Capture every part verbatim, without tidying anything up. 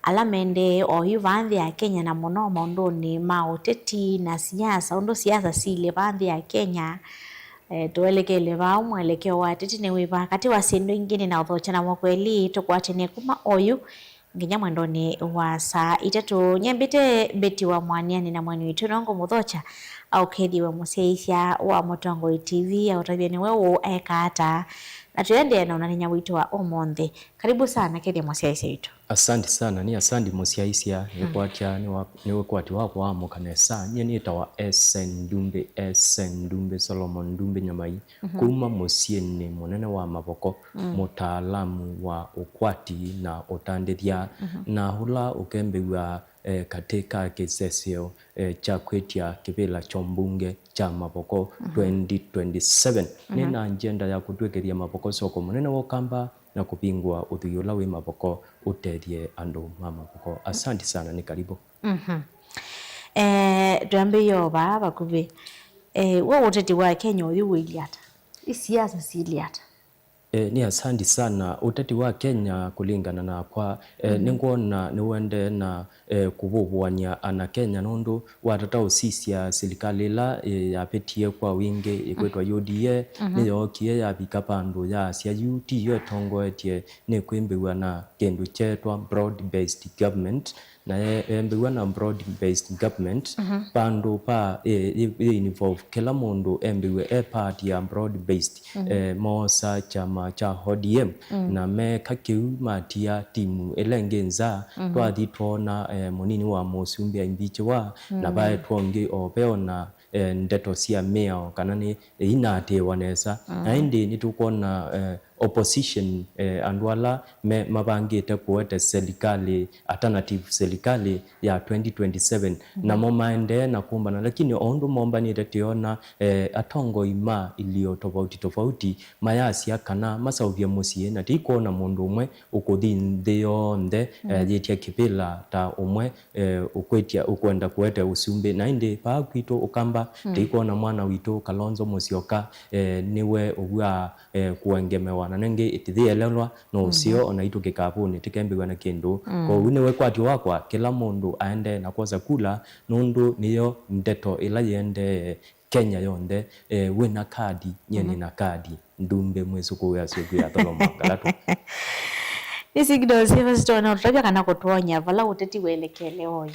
ala maendee oyu vaa nthĩ ya Kenya, na mũno maũndũnĩ ma ũteti na siasa, ũndũ siasa siilye vaa nthĩ ya Kenya. Eh, tũelekele vau, mwelekeo wa ateti nĩ wĩva? Katĩ wa syĩndũ ingĩ, nĩ na ũthokya na mũkweli tũkwatene kuma oyu nginya mwendonĩ wa saa itatũ. Nyambĩte Betty wa Mwaniani na mwani witũ no ngũmũthokya aũkethĩwe mũsyaĩĩsya wa Mũtongoi T V, aũtavye nĩwe ũũ eka ata, na tũendee na ũnanĩnya witũ wa ũmũnthĩ. Karibu sana, kethĩa mũsyaĩĩsya witũ. Asante sana, nĩ asante mũsyaĩĩsya, nĩkwatya nĩ wa- nĩ wĩkwati wakwa wa mũka nesa. Nyie nĩtawa Esen Ndumbi, Esen Ndumbi, Solomon Ndumbi Nyamai, kuma mũsyĩnĩ mũnene wa Mavoko, mũtaalamu wa ũkwati na ũtandĩthya, na ũla ũkembĩw'a eh, katĩ ka kĩseseo eh, kya kwĩtya kĩvĩla kya ũmbunge kya Mavoko twenty twenty-seven. Nĩ na njenda ya kũtw'ĩkĩthya Mavoko soko mũnene wa Ũkamba na kũvingũa ũthwii ũla wĩ Mavoko ũtethye andũ ma Mavoko. Asante sana, nĩ karibu. Mhm. Eh, twambĩĩe o vaa vakuvĩ. Eh, we ũteti wa Kenya ũyu wĩilyĩ ata? Isiasa siilye ata? Eh, nĩ asante sana. Ũteti wa Kenya kũlingana nakwa, eh, nĩngwona nĩwendee na eh, kũvũvũany'a ana Kenya, nũndũ watata ũsisya silikalĩ ĩla eh, yavĩtie kwa wingĩ ĩkwĩtwa U D A, nĩyookie yavika vandũ yaasya yu tiyo ĩtongoetye, nĩkwĩmbĩw'a na kĩndũ kyeetwa broad based government, na ye- yembĩw'a na broad based government, vandũ pa eh, yĩ- yĩ involve kĩla mũndũ embĩw'e e part ya broad based eh, moosa kyama kya O D M, na meeka kĩu matia timu ĩla ĩngĩ nza. Twathi twoona eh, mũnini wa mũsumbĩ aimbikiwa, na vaetwa ũngĩ o ve ona eh, ndeto sya mĩao kana nĩ inaatĩĩwa nesa. Na ĩndĩ nĩtũkwona eh, opposition eh, andũ ala me mavangĩte kũete selikalĩ, alternative selikalĩ ya twenty twenty-seven, namo maendee na kũmbana, lakini o ũndũ mombanĩte tĩona eh, atongoi ma ilio tofauti tofauti mayasya kana masaũvye mũsyĩ, na tĩikwona mũndũ ũmwe ũkũthi nthĩ yonthe eh, yĩtya kĩvĩla ta ũmwe eh, ũkwĩtya ũkwenda kũete ũsumbĩ. Na ĩndĩ vaa kwitũ Ũkamba tĩikwona mwana witũ Kalonzo Musyoka eh, nĩwe ũvwaa eh, kũengemewa, na nengĩ ĩtĩthĩelelwa no ũseo, ona itũ kĩkavũnĩ tĩkembĩw'a na kĩndũ. Kwoou nĩ wĩkwatyo wakwa kĩla mũndũ aendee na kwosa kula, nũndũ nĩyo ndeto ĩla yĩendee Kenya yonthe. Eh, wĩ na kadi? Nyie nĩ na kadi. Ndumbi mwĩsũkũũ ya syũku ya Tholomo Ngalatũ. Nĩ signals syĩva sitonya ũtũtavya kana kũtwony'a vala ũteti welekele oyu?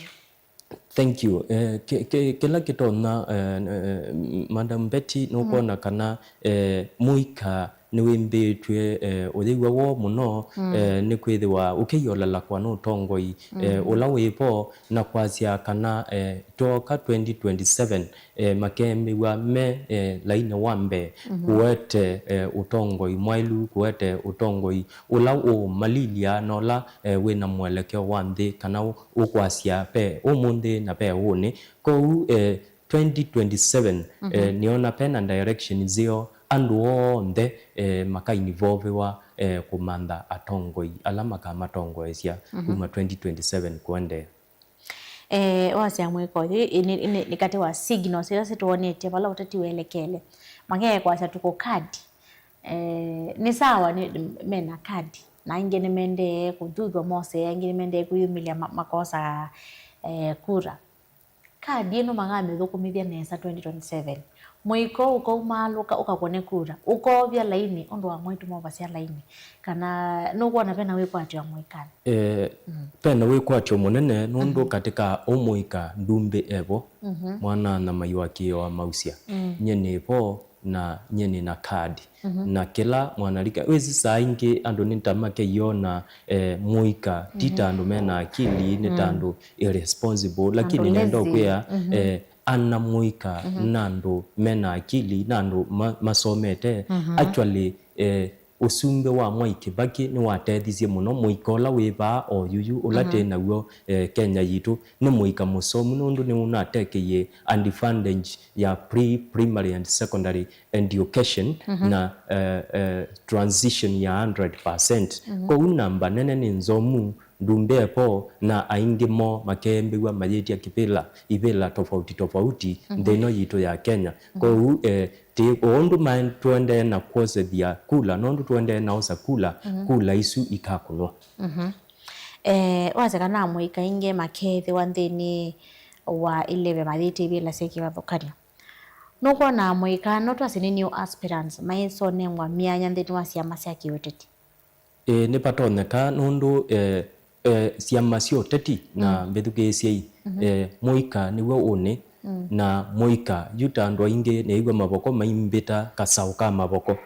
Thank you. Eh, kĩ- kĩ- kĩla kĩtonya eh, eh, Madam Betty, nũkwona kana eh, mũika nĩwĩmbĩĩtw'e eh, ũyĩw'a woo mũno eh, nĩkwĩthĩwa ũkĩyolelakwa nĩ ũtongoi eh, ũla wĩ vo, na kwasya kana eh, twoka twenty twenty-seven eh, makembĩw'a me eh, lainĩ wa mbee kũete eh, ũtongoi mwaĩlu, kũete ũtongoi ũla ũũmalilya na ũla eh, wĩ na mwelekeo wa nthĩ, kana ũ- ũkwasya ve ũmũnthĩ na ve ũnĩ. Kwoou eh, twenty twenty-seven eh, nĩona ve na direction nzeo, andũ onthe eh, makainvolviwa eh, kũmantha atongoi ala makamatongoesya kuma twenty twenty-seven kũendeea. Eh, wasya mwĩka ũyũ, ĩ, nĩ, nĩ, nĩ katĩ wa signals ila sitwonetye vala ũteti welekele. Makee kwasya tuko kadi. Eh, nĩ sawa, nĩ, mena kadi. Na aingĩ nĩmendee kũthuthwa mose, aingĩ nĩmendee kwĩyumĩlya ma- makosa eh, kura. Kadi ĩno makamĩthũkũmĩthya nesa twenty twenty-seven. Mũika ũkaumaalũka, ũkakũne kura, ũkovya laini ũndũ wa mwaitũ movasya laini, kana nũkwona vena wĩkwatyo wa mũikanĩ? Eh, vena wĩkwatyo mũnene nũndũ katĩ ka ũmũika Ndumbi evo, mwana-a-nyamai wa kĩĩo wa Mausya, nyie nĩ vo, na nyie nĩ na kadi. Na kĩla mwanalika wĩsĩ, saa ingĩ andũ nĩ ta makeiona eh, mũika ti ta andũ mena akili, nĩ ta andũ irresponsible, lakini nenda ũkwĩa eh, ana mũika na andũ mena akili na andũ ma, masomete. Actually eh, ũsumbĩ wa Mwai Kĩvakĩ nĩwatethisye mũno mũika ũla wĩ vaa o yuyu ũla twĩ naw'o eh, Kenya yitũ. Nĩ mũika mũsomu nũndũ nĩũnatekeie advantage ya pre, primary and secondary education na eh, eh, transition ya hundred percent. Kwoou namba nene nĩ nzomu, Ndumbi evo, na aingĩ moo makeembĩw'a mayĩtya kĩvĩla, ivĩla tofauti tofauti nthĩ ĩno yitũ ya Kenya. Kwoou eh, ti ũndũ mae tũendee na kwosethya kula, nũndũ tũendee na osa kula, kula isu ikakũnwa. Eh, wasya kana amũika aingĩ makeethĩwa nthĩnĩ wa ĩleve mayĩtĩvĩlasya kĩvathũkany'o. Nũkwona amũika, no twasye nĩ new aspirants, maisonengwa myanya nthĩnĩ wa syama sya kĩũteti? Ĩĩ, nĩvatonyeka nũndũ, eh, eh, syama sya ũteti na mbĩthukĩĩsyei, eh, mũika nĩw'o ũnĩ, na mũika yu ta andũ aingĩ nĩĩw'a mavoko maimbĩta kasaũ ka mavoko.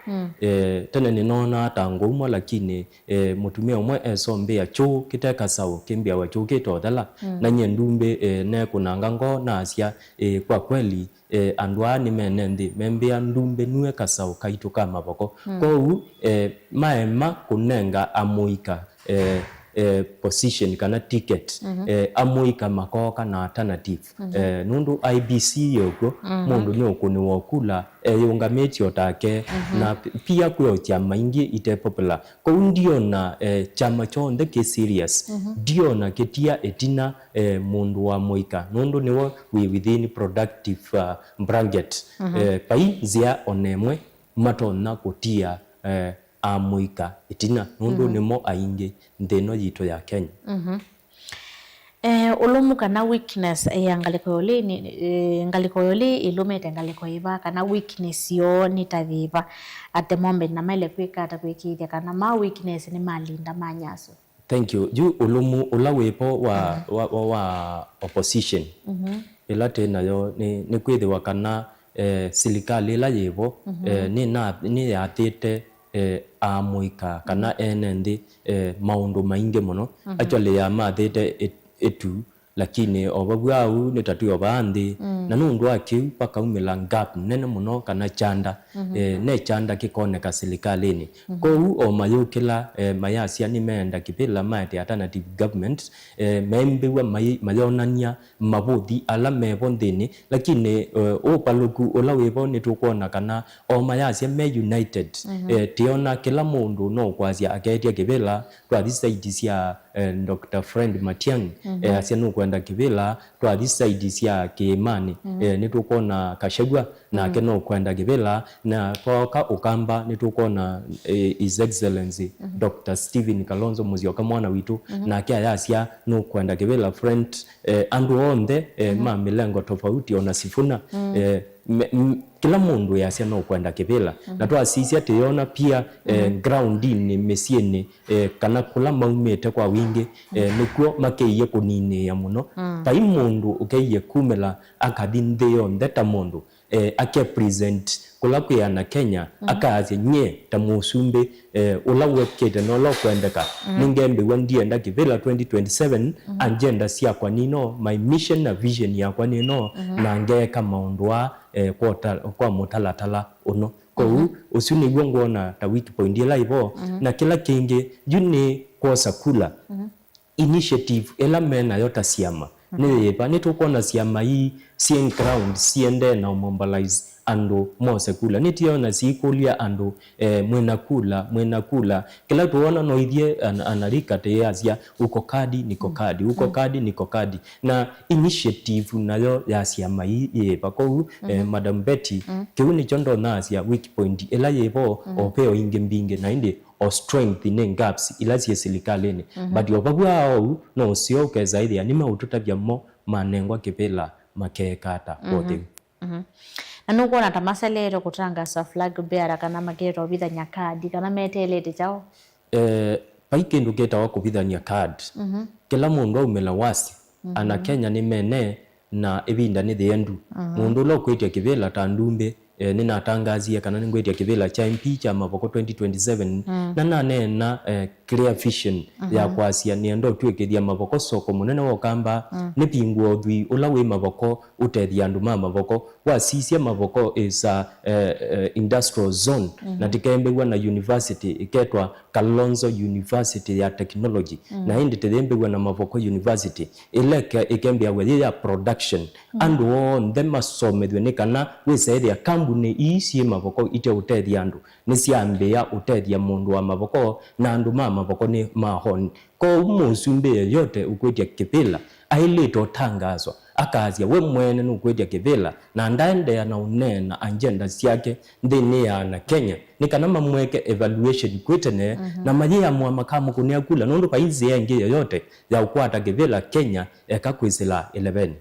Eh, tene nĩnoonaa ta ngũmwa, lakini, eh, mũtumĩa ũmwe esombĩa kyũũ kĩte kasaũ kĩmbĩawa kyũũ kĩtothela, na nyie ndumbĩ, eh, nekũnanga ngoo nasya, eh, kwa kweli, eh, andũ aa nĩ mene nthĩ, membĩa ndumbĩ nue kasaũ kaitũ ka mavoko. Kwoou, eh, maema kũnenga amũika, eh, eh, position kana ticket, eh, amũika makooka na alternative. Eh, nũndũ I E B C yĩ ũkw'o, mũndũ nĩ ũkũnĩwa ũkula eyũngamĩtye o take, na p-, pia kwĩ o kyama ingĩ ite popular. Kwoou ndiona, eh, kyama kyonthe kĩ serious. Ndiona kĩtia ĩtina, eh, mũndũ wa mũika, nũndũ nĩwe wĩ within productive, uh, bracket. Eh, vai nzĩa o na ĩmwe matonya kũtia, eh, amũika ĩtina, nũndũ nĩmo aingĩ nthĩ ĩno yitũ ya Kenya. Eh, ũlũmu kana weakness ya ngalĩko yũlĩ nĩ, eh, ngalĩko yũlĩ ĩlũmĩte ngalĩko yĩva, kana weakness yoo nĩ ta yĩva? At the moment, na maĩle kwĩka ata kwĩkĩĩthya kana ma weakness nĩ malinda manyaswa? Thank you. Yu ũlũmu ũla wĩvo wa, wa, wa, wa opposition, ĩla twĩ nayo nĩ, nĩ kwĩthĩwa kana, eh, silikalĩ ĩla yĩvo, eh, nĩna-, nĩyathĩte, eh, amũika kana ene nthĩ, eh, maũndũ maingĩ mũno. Actually, yamathĩte ĩ-, ĩtu, lakini o vau au nĩ ta twĩ o vaa nthĩ. Na nũndũ wa kĩu, vakaumĩla gap nene mũno kana kyanda, eh, ne kyanda kĩkoneka silikalĩnĩ. Kwoou o mayũkĩla, eh, mayasya nĩmeenda kĩvĩla, maete alternative government, eh, membĩw'a mai-, mayonany'a mavũthi ala mevo nthĩnĩ, lakini, eh, ũvalũku ũla wĩvo nĩtũkwona kana o mayasya me united. Eh, tĩona kĩla mũndũ no kwasya aketya kĩvĩla, twathi side sya, eh, Doctor Fred Matiang'i, eh, asya nũkwenda kĩvĩla, twathi side sya Kĩĩmanĩ, eh, nĩtũkwona Kashagwa, nake no kwenda kĩvĩla, na twaoka Ũkamba nĩtũkwona, eh, His Excellency Doctor Stephen Kalonzo Musyoka mwana witũ, nake ayasya nũkwenda kĩvĩla. Friend, eh, andũ onthe, eh, ma mĩlengo tofauti, ona Sifuna, eh, me-, m-, kĩla mũndũ yasya no kwenda kĩvĩla. Na twasisya tĩyona pia, eh, groundinĩ, mĩsyĩnĩ, eh, kana kũla maumĩte kwa wingĩ, eh, nĩkw'o makeie kũninĩĩa mũno. Vai mũndũ ũkeie kumĩla akathi nthĩ yonthe ta mũndũ, eh, ake present kũla kwĩ ana Kenya, akaasya, nyie ta mũsumbĩ, eh, ũla wekĩte na ũla ũkwendeka, nĩngembĩw'a ndienda kĩvĩla twenty twenty-seven, agenda syakwa nino, my mission na vision yakwa nino, na ngeeka maũndũ aa, eh, kwa ũta-, kwa mũtalatala ũno. Kwoou, ũsu nĩw'o ngwona ta weak point ĩla ĩvo, na kĩla kĩngĩ, yu nĩ kwosa kula. Initiative ĩla me nayo ta syama nĩ yĩva? Nĩtũkwona syama ii syĩ ground siendee na ũmobilize andũ mose kula. Nĩtĩona siikũlya andũ, eh, mwĩna kula, mwĩna kula. Kĩla tũwona no ithyĩ an-, anarika tĩyasya, "Uko kadi, niko kadi, uko kadi, niko kadi." Na initiative nayo ya syama ii yĩva? Kwoou, eh, Madam Betty, kĩu nĩkyo ndonasya weak point ĩla yĩvo, o ve o ingĩ mbingĩ, na ĩndĩ o strength nĩ gaps ila syĩ silikalĩnĩ. But o vau aou, no ũseo ũkesa ĩthĩa nĩmeũtũtavya mo manengwa kĩvĩla makeeka ata kwa ũtheu. Na nũkwona ta maseleete kũtangasa flag bearer kana makĩleta ũvithany'a kadi, kana meteelete kyaũ? Eh, vai kĩndũ kĩtawa kũvithany'a card. Kĩla mũndũ aumĩla wasi, ana Kenya nĩ mene, na ĩvinda nĩ yĩendu. Mũndũ ũla ũkwĩtya kĩvĩla ta ndumbĩ, eh, nĩnatangasie kana nĩngwĩtya kĩvĩla kya M P kya Mavoko twenty twenty-seven, na naneena, eh, clear vision ya kwasya nĩenda ũtw'ĩkĩthya Mavoko soko mũnene wa Ũkamba, nĩvingũa ũthwii ũla wĩ Mavoko ũtethya andũ ma Mavoko. Wasisya, Mavoko is a, eh, eh, industrial zone, na tĩkembĩw'a na university ĩketwa Kalonzo University ya Technology, na ĩndĩ tĩyĩmbĩw'a na Mavoko University, ĩla ĩke-, ĩkembĩaw'a yĩ ya production. Andũ onthe masomethw'e nĩ kana wĩsa ĩthĩa kambunĩ ii syĩ Mavoko iteũtethya andũ, nĩsyambĩĩa ũtethya mũndũ wa Mavoko, na andũ ma Mavoko nĩ ma hon. Kwoou mũsumbĩ yeyote ũkwĩtya kĩvĩla aĩlĩte ũtangaaswa Akasya we mwene nũkwĩtya kĩvĩla, na ndaendeea na ũneena agenda syake nthĩnĩ ya ana Kenya, nĩ kana mamweke evaluation kwĩ tene, na mayĩamũa makamũkũnĩa kula, nũndũ vai nzĩa ĩngĩ yoyote ya ũkwata kĩvĩla Kenya eka kwĩsĩla ĩlevenĩ.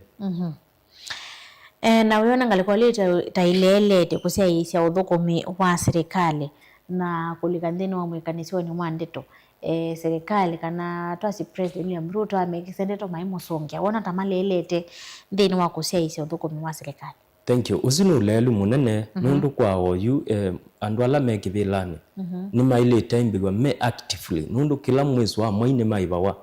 E, na wĩona ngalĩko ĩlĩ ta, ta ĩleelete kũsyaĩĩsya ũthũkũmi wa silikalĩ na kũlika nthĩnĩ wa mwĩkanĩsyonĩ mwa ndeto, e, silikalĩ kana twasye President William Ruto amekĩsya ndeto maimũsũngĩa, wona ta maleelete nthĩnĩ wa kũsyaĩĩsya ũthũkũmi wa silikalĩ? Thank you. Ũsu nĩ ũleelu mũnene, nũndũ kwa oyu, e, andũ ala me kĩvĩlanĩ nĩmaĩlĩte mbĩw'a me actively, nũndũ kĩla mwĩsĩ wa mwai nĩmaĩvawa.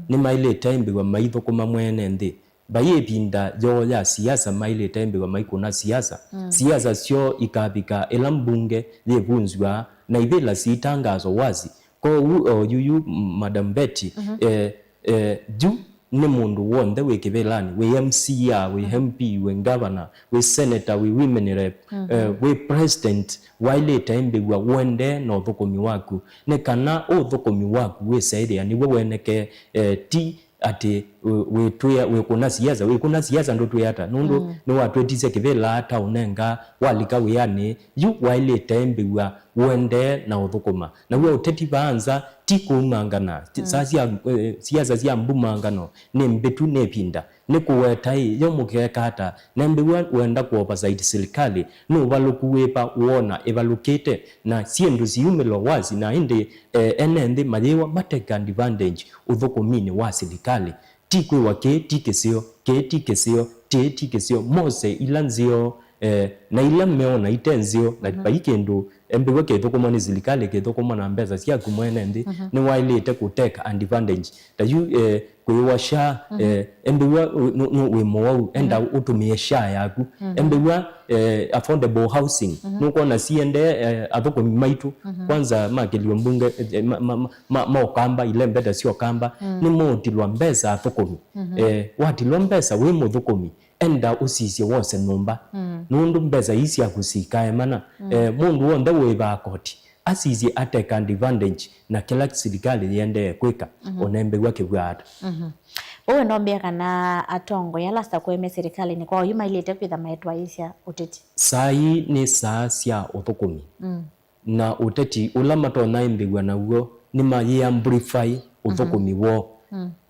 Nĩmaĩlĩte mbĩw'a maithũkũma mwene nthĩ. Vai ĩvinda yoo ya siasa maĩlĩte mbĩw'a maikũna siasa. Siasa syoo ikavika ĩla mbunge yĩvunzw'a na ivĩla siitangaso wazi. Kwoou o yuyu, Madam Betty, eh, eh, yu nĩ mũndũ w'onthe wĩ kĩvĩlanĩ, wĩ M C A, wĩ M P, wĩ governor, wĩ senator, wĩ women rep, eh, wĩ president, waĩlĩte mbĩw'a ũendee na ũthũkũmi waku. Nĩ kana ũthũkũmi waku wĩsaĩthĩa nĩw'o woneke, eh, ti atĩ wĩ-, wĩtwĩa, wĩkũna siasa, wĩkũna siasa ndũtwĩa ata, nũndũ nĩwatwĩtisye kĩvĩla ataũnenga, walika wĩanĩ, yu waĩlĩte mbĩw'a ũendee na ũthũkũma. Naw'o ũteti vaa nza ti kũumangana, ti-, saa sya, eh, siasa sya mbumangano nĩ mbĩtu, nĩ ĩvinda. Nĩ kũweta ĩ, yo mũkeka ata? Nembĩw'a wenda kũ oversight silikalĩ, nĩ ũvalũku wĩva wona ĩvalũkĩte, na syĩndũ siumĩlwa wazi, na ĩndĩ, eh, ene nthĩ mayĩwa ma take advantage ũthũkũminĩ wa silikalĩ. Ti kwĩwa kĩĩ ti kĩseo, kĩĩ ti kĩseo, kĩĩ ti kĩseo, mose ila nzeo, eh, na ila meona ite nzeo, na vai kĩndũ embĩw'a kĩthũkũmwa nĩ silikalĩ, kĩthũkũmwa na mbesa syaku mwene nthĩ, nĩwaĩlĩte kũ take advantage. Ta yu, eh, kwĩwa SHA, eh, embĩw'a nũ-, nũ-, wĩ mũwau, enda ũtũmĩe SHA yaku. Embĩw'a, eh, affordable housing, nũkwona siendee, eh, athũkũmi maitũ, kwanza makĩlio mbunge, eh, ma, ma, ma, ma, ma Ũkamba, ilembeta sya Ũkamba, nĩmootilwa mbesa athũkũmi. Eh, watilwa mbesa wĩ mũthũkũmi, enda ũsisye wose nyũmba. Nũndũ mbesa ii syaku sikaemana. Eh, mũndũ w'onthe wĩvaa koti asisye a take advantage na kĩla silikalĩ yĩendee kwĩka, ona embĩw'a kĩw'a ata. Ũu ndombĩa kana atongoi ala sitakweme silikalĩnĩ kwa oyu maĩlĩte kwĩtha maetwaĩĩsya ũteti. Saa ii nĩ saa sya ũthũkũmi. Na ũteti ũla matonya ĩmbĩw'a naw'o nĩmayĩ amplify ũthũkũmi woo.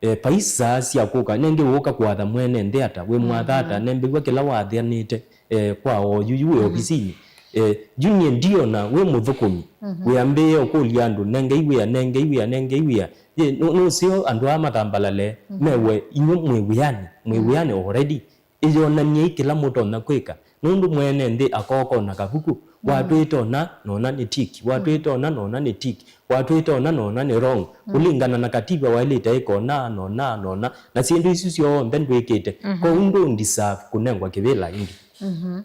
Eh, vai saa sya kũka, nengĩ ũũka kũatha mwene nthĩ ata, wĩmwatha ata, nembĩw'a kĩla wathĩanĩte, eh, kwa oyu yu wĩ ovisinĩ. Eh, yu nyie ndiona wĩ mũthũkũmi, wĩambĩĩe ũkũlya andũ, nengei wĩa, nengei wĩa, nengei wĩa. Yĩ, nũ-, nũseo andũ aa mathambalale, mewe inyw'ĩ mwĩ wĩanĩ, mwĩ wĩanĩ already. Ĩyonany'ei kĩla mũtonya kwĩka, nũndũ mwene nthĩ akokona kavuku, watwĩte ũna, nona nĩ tiki, watwĩte ũna, nona nĩ tiki, watwĩte ũna, nona nĩ wrong, kũlingana na katiba waĩlĩte ĩka ũna, nona, nona, na syĩndũ isu syonthe ndwĩkĩte, kwoou ndũ deserve kũnengwa kĩvĩla ĩngĩ.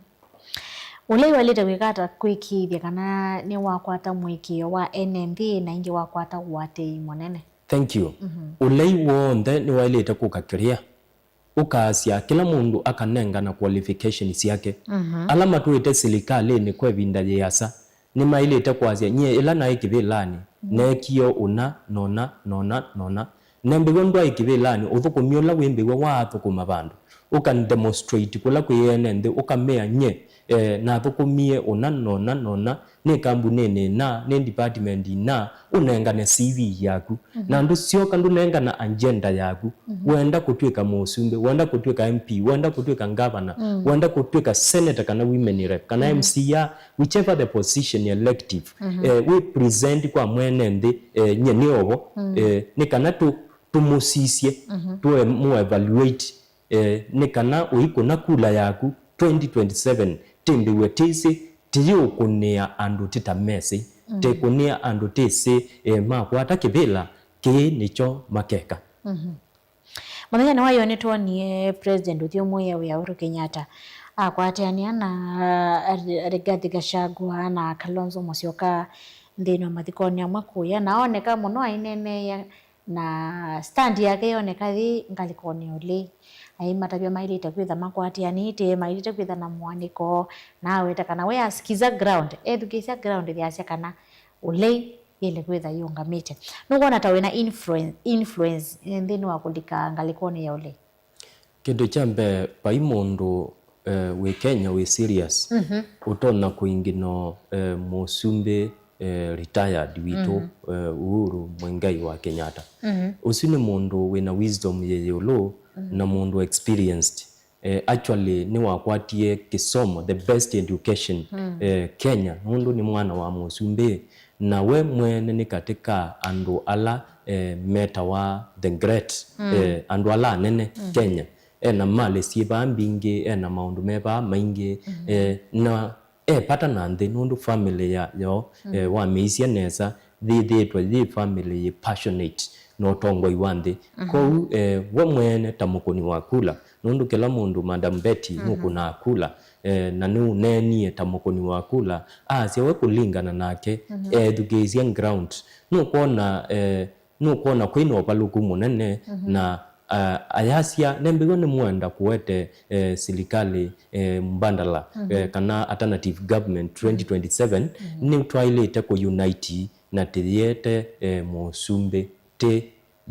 Ũlei waĩlĩte kwĩka ata kwĩkĩĩthya kana nĩwakwata mũĩkĩĩo wa ene nthĩ na ĩngĩ wakwata ũatĩĩi mũnene? Thank you. Ũlei w'onthe nĩwaĩlĩte kũka clear. Ũkasya kĩla mũndũ akanengana qualification syake. Ala matwĩte silikalĩnĩ kwa ĩvinda yĩasa nĩmaĩlĩte kwasya, nyie ĩla naĩ kĩvĩlanĩ, neekie ũna, nona, nona, nona. Nembĩw'a ndwaĩ kĩvĩlanĩ, ũthũkũmi ũla wĩmbĩw'a waathũkũma vandũ, ũka demonstrate kũla kwĩ ene nthĩ, ũkamea, nyie, eh, nathũkũmie ũna, nona, nona, nĩ kambunĩnĩ ĩna, nĩ department ĩna, ũnengane C V yaku. Na ndũsyoka ndũnengana agenda yaku. Wenda kũtw'ĩka mũsumbĩ, wenda kũtw'ĩka M P, wenda kũtw'ĩka governor, wenda kũtw'ĩka senator kana women rep, kana M C A, whichever the position elective, eh, wĩ present kwa mwene nthĩ, eh, nye nĩ ovo, eh, nĩ kana tũ-, tũmũsisye, tũmũ evaluate, eh, nĩ kana ũikũna kula yaku twenty twenty-seven, tĩmbĩw'e tĩsĩ, tĩyĩũkũnĩa andũ tĩtamesĩ, tĩkũnĩa andũ tĩsĩ, eh, makwata kĩvĩla, kĩĩ nĩkyo makeka. Mũthenyanĩ wa ĩyo nĩtwonie President ũthyũmũĩe wĩa Uhuru Kenyatta akwatĩanĩa na Rigathi Gachagua na Kalonzo Musyoka nthĩnĩ wa mathikonĩ amwe kũya, na oneka mũno aineeneea. Na stand yake yoneka yĩ ngalĩkonĩ ya ũlei. Aimatavya maĩlĩte kwĩtha makwatĩanĩte, maĩlĩte kwĩtha na mũanĩko, na aweta kana we asikiza ground, ethukĩĩsya ground yasya kana ũlei yĩle kwĩtha yĩũngamĩte. Nũkwona ta wĩna influen-, influence nthĩnĩ wa kũlika ngalĩkonĩ ya ũlei? Kĩndũ kya mbee, vai mũndũ eh, wĩ Kenya wĩ serious, ũtonya kũingĩno eh, mũsumbĩ eh, retired witũ eh, Uhuru Muigai wa Kenyatta. Ũsu nĩ mũndũ wĩna wisdom yĩ ĩũlũ na mũndũ experienced. Eh, actually, nĩwakwatie kĩsomo, the best education eh, Kenya, nũndũ nĩ mwana wa mũsumbĩ, na we mwene nĩ katĩ ka andũ ala eh, metawa the great, eh, andũ ala anene Kenya. Ena malĩ syĩ vaa mbingĩ, ena maũndũ me vaa maingĩ, eh, na e vata na nthĩ, nũndũ family ya, yoo, eh, wamĩisya nesa, yĩthĩĩtwe yĩ family yĩ passionate na ũtongoi wa nthĩ. Kwoou, eh, we mwene ta mũkũni wa kula, nũndũ kĩla mũndũ, Madam Betty, nũkũnaa kula, eh, na nĩũneenie ta mũkũni wa kula, asya we kũlingana nake, ethukĩĩsya ground, nũkwona, eh, nũkwona kwĩ na ũvalũku mũnene, na, ah, ayasya, nembĩw'a nĩmwenda kũete, eh, silikalĩ, eh, mbandala, eh, kana alternative government twenty twenty-seven, nĩtwaĩlĩte kũ unite na tĩyĩete, eh, mũsumbĩ tĩ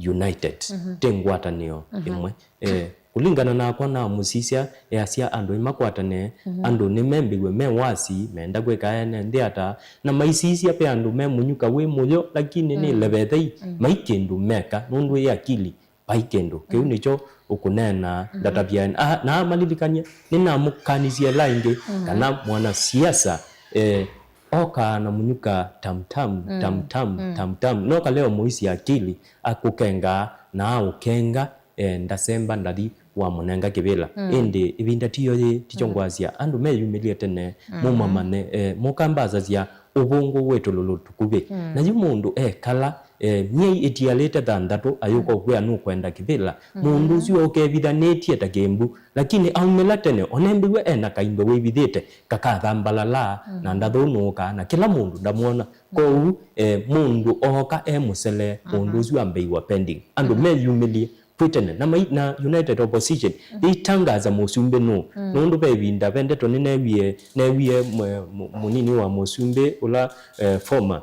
united, tĩ ngwatanĩo ĩmwe. Eh, kũlingana nakwa namũsisya, easya andũ nĩmakwatane, andũ nĩmembĩw'e me wasi, menda kwĩka ene nthĩ ata, na maisisya ve andũ me mũnyuka wĩ mũyo, lakini nĩ levethei, mai kĩndũ meka, nũndũ ĩ akili, vai kĩndũ. Kĩu nĩkyo ũkũneena ndatavya. Ah, na amalilikany'a, nĩnamũkanisye ĩla ĩngĩ, kana mwanasiasa, eh, okaa na mũnyuka tam tam, tam tam, tam tam. No kaleo mũisi akili, akũkengaa na aũkenga, eh, ndasemba ndathi wamũnenga kĩvĩla. Ĩndĩ ĩvinda tiyo yĩĩ, tikyo ngwasya, andũ meyumĩlye tene, mũmamanye, eh, mũkambasasya ũvũngũ wĩ tũlũlũ tũkuvĩ. Na yu mũndũ ekala, eh, myei ĩtialĩte thanthatũ ayũka ũkwĩa nũkwenda kĩvĩla, mũndũ ũsu ũkevithanĩtye ta kĩmbu, lakini aumĩla tene, onembĩw'e ena kaindo wĩvithĩte, kakathambalala, na ndathũnũũkaa, na kĩla mũndũ ndamwona. Kwoou, eh, mũndũ ooka e mũsele, mũndũ ũsu ambĩiwa pending. Andũ meyumĩlye kwĩ tene, na, mai, na United Opposition yĩitangaza mũsumbĩ nũũ. Nũndũ ve ĩvinda, ve ndeto nĩneewie, neewie mwe-, mu-, mũnini wa mũsumbĩ ũla, eh, former,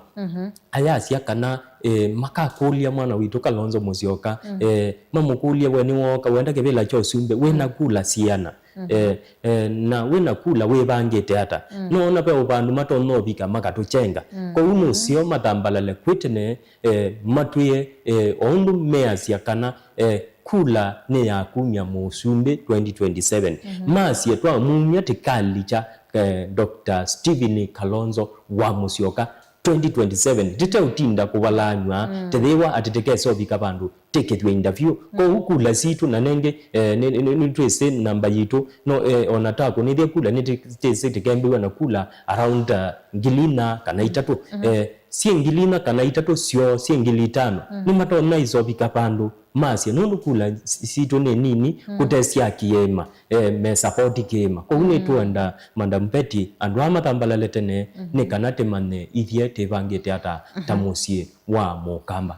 ayasya kana, eh, makakũlya mwana witũ Kalonzo Musyoka, eh, mamũkũlye, we nĩwooka, wenda kĩvĩla kya ũsumbĩ, wĩna kula siana. Eh, eh, na wĩna kula wĩvangĩte ata? Noona ve vandũ matonya ũvika makatũkyenga. Kwoou nũseo mathambalale kwĩ tene, eh, matwĩe, eh, o ũndũ measya kana, eh, kula nĩ ya kumya mũsumbĩ twenty twenty-seven. Masye twamumya tĩkalikya, eh, Doctor Stephen Kalonzo wa Musyoka twenty twenty-seven, tĩteũtinda kũvalaany'a, tĩthĩwa atĩ tĩkesa ũvika vandũ tĩkĩthw'e interview. Kwoou kula sitũ na nengĩ, eh, nĩ, nĩ, nĩ, nĩtwĩsĩ namba yitũ, no, eh, ona takũnĩthya kula nĩtwĩsĩ tĩkembĩw'a na kula around, uh, ngili ina kana itatũ. Eh, syĩ ngili ina kana itatũ syoo syĩ ngili itano, nĩmatonya ĩsovika vandũ masye, nũndũ kula s-, sitũ nĩ nini kũtesya kĩĩma, eh, me support kĩĩma. Kwoou nĩtũenda, Madam Betty, andũ aa mathambalale tene, nĩ kana tĩmanye ithyĩ tĩvangĩte ata ta mũsyĩ wa Mũkamba.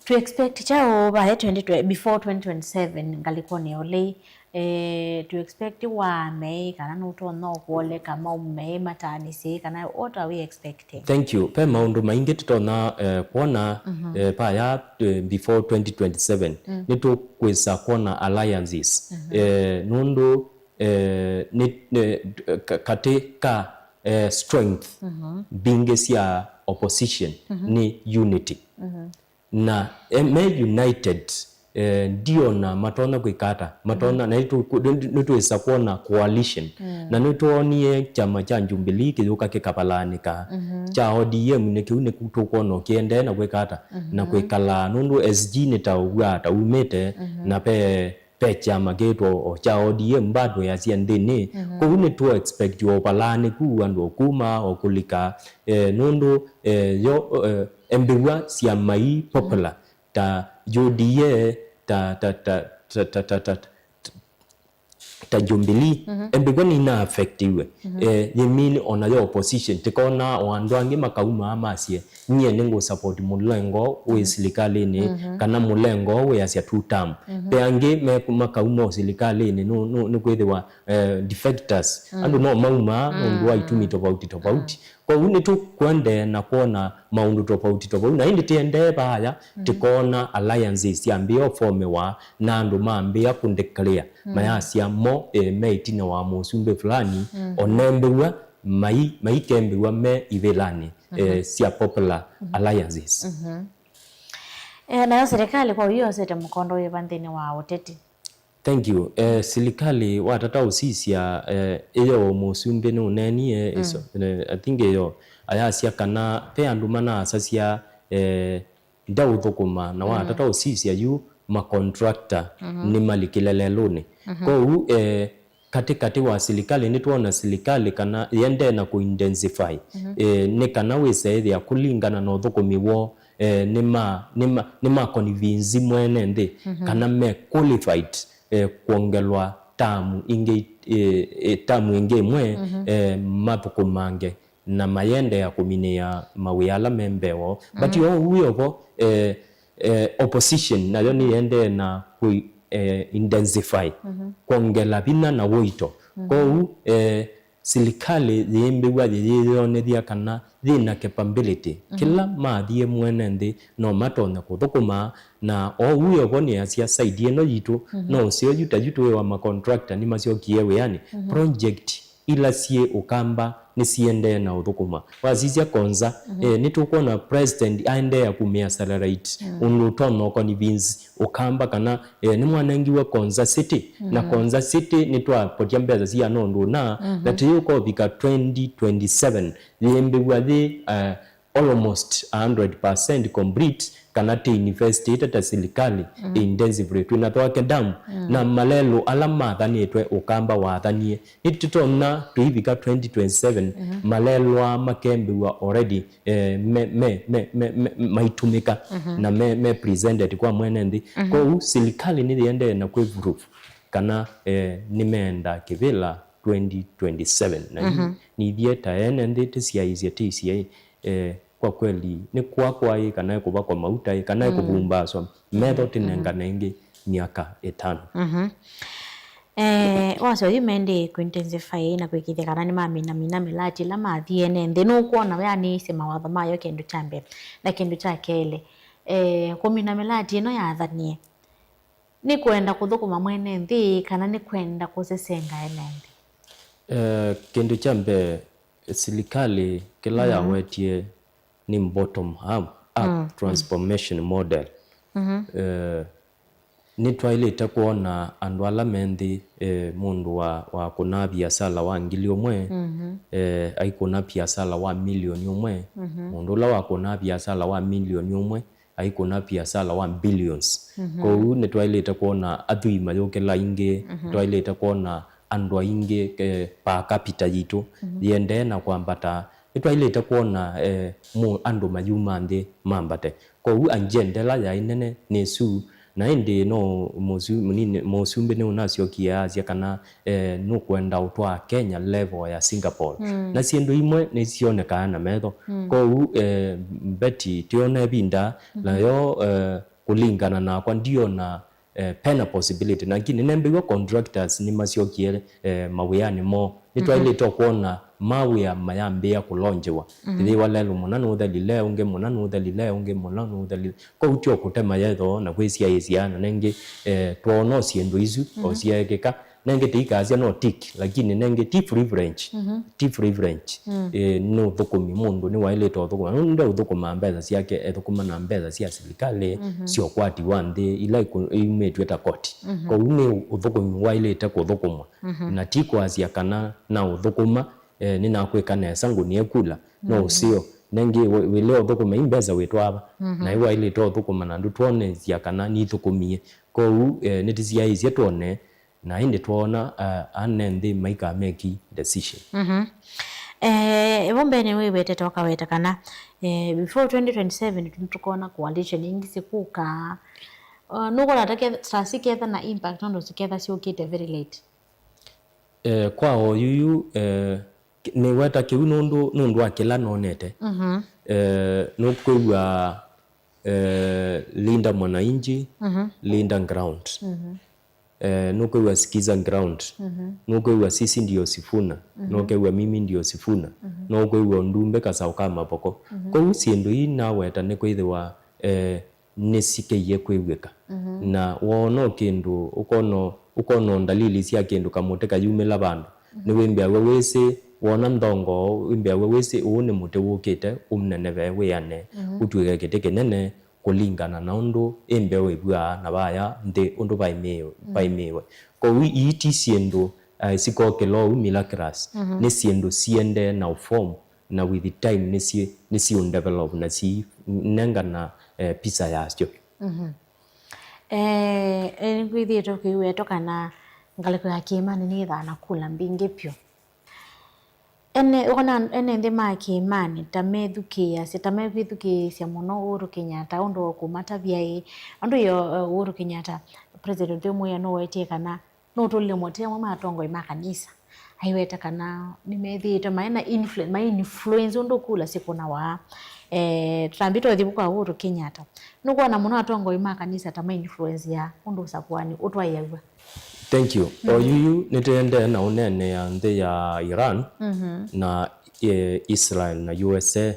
Tũ expect kyaũ vae twenty twenty, before twenty twenty-seven ngalĩkonĩ ya ũlei? Eh, tũ expect waa meĩ kana nũtonya ũkwoleka mau meĩ mataanĩsye, kana what are we expecting? Thank you. Ve maũndũ maingĩ tũtonya, eh, kwona, eh, vaya, eh, before twenty twenty-seven. Nĩtũkwĩsa kwona alliances. Eh, nũndũ, eh, nĩ, nĩ, ka-, katĩ ka, eh, strength mbingĩ sya opposition nĩ unity. Na, eh, me united, eh, ndiona matonya kwĩka ata, matonya, na nĩtũ-, nĩtwĩsa kwona coalition. Na nĩtwoonie kyama kya Jubilee kĩyũka kĩkavalaanĩka. Kya O D M nĩ kĩu nĩ tũkwona ũkĩendee na kwĩka ata, na kwĩkala, nũndũ S G nĩ ta ũw'aa ta umĩte, na ve, ve kyama kĩtwa o kya O D M bado yasya nthĩnĩ. Kwoou nĩtũ expect o ũvalaanĩku andũ o kuma o kũlika, eh, nũndũ, eh, yo, eh, embĩw'a syama ii popular ta U D A, ta, ta, ta Jubilee, embĩw'a nĩina affectiwe. Eh, yĩmini ona yo opposition, tĩkona o andũ angĩ makaumaa masye, nyie nĩngũ support mũlengo wĩ silikalĩnĩ, kana mũlengo wĩasya two term. Ve angĩ me-, makauma o silikalĩnĩ, nũ-, nũ-, nĩkwĩthĩwa, eh, defectors. Andũ no maumaa nũndũ wa itumi tofauti tofauti. Kwoou nĩtũkũendee na kwona maũndũ tofauti tofauti, na ĩndĩ tĩendee vaaya, tĩkoona alliances syambĩĩa ũformiwa na andũ mambĩĩa kũdeclare, mayasya mo, eh, me ĩtina wa mũsumbĩ fulani, onembĩw'a mai-, maikembĩw'a me ivĩlanĩ, eh, sya popular alliances. Eh, nayo serikali kwa ũyu yosete mũkondo wĩva nthĩnĩ wa ũteti? Thank you. Eh, silikalĩ watata ũsisya, eh, ĩyo mũsumbĩ nũneenie, iso, eh, I think ĩyo ayasya kana ve andũ manaasasya, eh, ndaũthũkũma, na watata ũsisya yu ma contractor nĩmalikile lelũnĩ. Kwoou, eh, katĩkatĩ wa silikalĩ nĩtwona silikalĩ kana yĩendee na kũ intensify, eh, nĩ kana wĩse ĩthĩa kũlingana na ũthũkũmi woo, eh, nĩma-, nĩma-, nĩma convince mwene nthĩ kana me qualified, eh, kwongelwa tamu ingĩ, eh, eh, tamu ĩngĩ ĩmwe, eh, mathũkũmange na mayendea kũminĩa mawĩa ala me mbee woo. But o ũu wĩ o vo, eh, eh, opposition nayo nĩyendee na kũ, eh, intensify kwongela vinya na ũito. Kwoou, eh, silikalĩ yĩmbĩw'a yĩyĩyonethya kana yĩna capability. Kĩla mathiĩ mwene nthĩ no matonye kũthũkũma, na o ũu wĩ o vo nĩasya side ĩno yitũ, no ũseo yu ta yu twĩ wa ma contractor nĩmasyokie wĩanĩ. Project ila syĩ Ũkamba nĩsiendee na ũthũkũma. Wasisya Konza, eh, nĩtũkwona president aendeea kumĩa satellite, ũndũ ũtonya ũconvince Ũkamba kana, eh, nĩmwanengiwe Konza City, na Konza City nĩtwapotya mbesa siana ũndũ ũna, na tĩyũka ũvika twenty twenty-seven, yĩmbĩw'a yĩ, eh, almost a hundred percent complete, kana tĩ invested ta silikalĩ intensively. Twĩna Thwake Dam, na malelũ ala mathanĩtwe Ũkamba wathanie. Nĩtũtonya tũivika twenty twenty-seven, malelũ aa makembĩw'a already, eh, me, me, me, me, me, maitũmĩka na me, me presented kwa mwene nthĩ. Kwoou silikalĩ nĩyĩendee na kwĩ proof kana, eh, nĩmeenda kĩvĩla twenty twenty-seven. Na nithyĩ ta ene nthĩ tĩsyaĩĩsye tĩisye, eh, kwa kweli nĩ kũa kwaĩ, kana ĩkũvakwa mauta ĩ, kana ĩkũvumbaaswa metho tĩnengane ĩngĩ myaka ĩtano. Eh, wasya oyu mendee kũintensify na kwĩkĩĩthya kana nĩmaminamina mĩlati ĩla mathiĩ ene nthĩ. Nũkwona weanĩĩsye mawatho mayo kĩndũ kya mbee, na kĩndũ kya kelĩ, eh, kũmina mĩlati ĩno yathanie nĩ kwenda kũthũkũma mwene nthĩ kana nĩ kwenda kũsesenga ene nthĩ? Eh, kĩndũ kya mbee, silikalĩ kĩla yawetie nĩ bottom up, up transformation model. Eh, nĩtwaĩlĩte kwona andũ ala me nthĩ, eh, mũndũ wa, wa kũna viasala wa ngili ũmwe, eh, aikũna viasala wa milioni ũmwe, mũndũ ũla wa kũna viasala wa milioni ũmwe aikũna viasala wa billions. Kwoou nĩtwaĩlĩte kwona athwii mayũkĩla aingĩ, nĩtwaĩlĩte kwona andũ aingĩ, eh, per capita yitũ yĩendee na kwambata. Nĩtwaĩlĩte kwona, eh, mũ-, andũ mayuma nthĩ mambate. Kwoou agenda ĩla yaĩ nene nĩ ĩsu, na ĩndĩ no mũsu-, mũnini, mũsumbĩ nĩũnasyokie asya kana, eh, nũkwenda ũtwaa Kenya level ya Singapore. Na syĩndũ imwe nĩsyonekaa na metho. Kwoou, eh, Betty, tĩona ĩvinda, nayo, eh, kũlingana nakwa ndiona, eh, pena possibility. Lakini nembĩw'a contractors nĩmasyokie, eh, mawĩanĩ moo. Nĩtwaĩlĩte kwona mawĩa mayambĩĩa kũlonjiwa. Ĩthĩwa lelũ mũna nũthelile, ũngĩ mũna nũthelile, ũngĩ mũna nũthelile. Kwoou tyo kũtema yetho na kwĩsyaĩĩsya na nengĩ, eh, twoona syĩndũ isu o syeekĩka. Nengĩ tĩikasya no tick, lakini nengĩ ti privilege. Ti privilege. Eh, nĩ ũthũkũmi, mũndũ nĩwaĩlĩte ũthũkũma. Nũndũ ndeũthũkũma mbesa syake, ethũkũma na mbesa sya silikalĩ, sya ũkwati wa nthĩ, ila iku-, iumĩtw'e ta koti. Kwoou nĩ ũthũkũmi waĩlĩte kũthũkũmwa. Na ti kwasya kana na ũthũkũma, eh, nĩnakwĩka nesa ngũnie kula. No ũseo. Nengĩ wĩ-, wĩle ũthũkũma i mbesa wĩtwaa va. Na ĩ waĩlĩte ũthũkũma na ndũtwonesya kana nĩthũkũmie. Kwoou, eh, nĩtĩsyaĩĩsye twone na ĩndĩ twoona, uh, ane nthĩ maika make decision. Eh, vo mbene wĩwetete ũkaweta kana, eh, before twenty twenty-seven tũkona coalition ingĩ sikũka. Uh, nũkwona ta keth-, ta siketha na impact nũndũ siketha syũkĩte very late? Eh, kwa oyuyu, eh, nĩweta kĩu nũndũ, nũndũ wa kĩla nonete. Eh, nũkwĩw'a, eh, Linda Mwananchi, Linda Ground. Eh, nũkwĩw'a Sikiza Ground, nũkwĩw'a Sisi Ndio Sifuna, nũkwĩw'a Mimi Ndio Sifuna, nũkwĩw'a Ũndumbe Kasaũ ka Mavoko. Kwoou syĩndũ ii naweta nĩ kwĩthĩwa, eh, nĩsikeie kwĩw'ĩka. Na woona kĩndũ, ũkono, ũkono ndalili sya kĩndũ kamũtĩ kayumĩla vandũ, nĩwĩmbĩaw'a wĩsĩ, woona nthongoo, wĩmbĩaw'a wĩsĩ ũũ nĩ mũtĩ wũkĩte ũmneneve wĩane, ũtw'ĩke kĩtĩ kĩnene, kũlingana na ũndũ ĩ mbeũ ĩvw'aa na vaya nthĩ ũndũ vai mĩĩwe, vai mĩĩwe. Kwoou ii ti syĩndũ, eh, sikokĩla ũu miraculous. Nĩ syĩndũ siendee na ũform, na with time nĩsi, nĩsiũdevelop na sinengana, eh, pisa yasyo. Eh, eh, nĩkwĩthĩĩtwe kwĩwetwa kana ngalĩko ya kĩĩmanĩ nĩyĩthaa na kula mbingĩ vyũ. Ene, ũkona ene nthĩ ma kĩĩmanĩ ta methukĩĩasya, ta mekwĩthukĩĩsya mũno Uhuru Kenyatta ũndũ wa kũmatavya ĩ, ũndũ yo, eh, Uhuru Kenyatta, president ũmwe nũwetie kana nũtũlile mũtĩ amwe ma atongoi ma kanisa. Aiweta kana nĩmethĩĩtwe maĩ na influ-, mai influence ũndũ kula sikũnawa. Eh, tũtambĩte ũthi kwa Uhuru Kenyatta. Nũkwona mũno atongoi ma kanisa ta ma influence ya ũndũ ũsakũani ũtwaĩaw'a. Thank you. O yuyu nĩtũendee na ũneenea nthĩ ya Iran na, eh, Israel na U S A.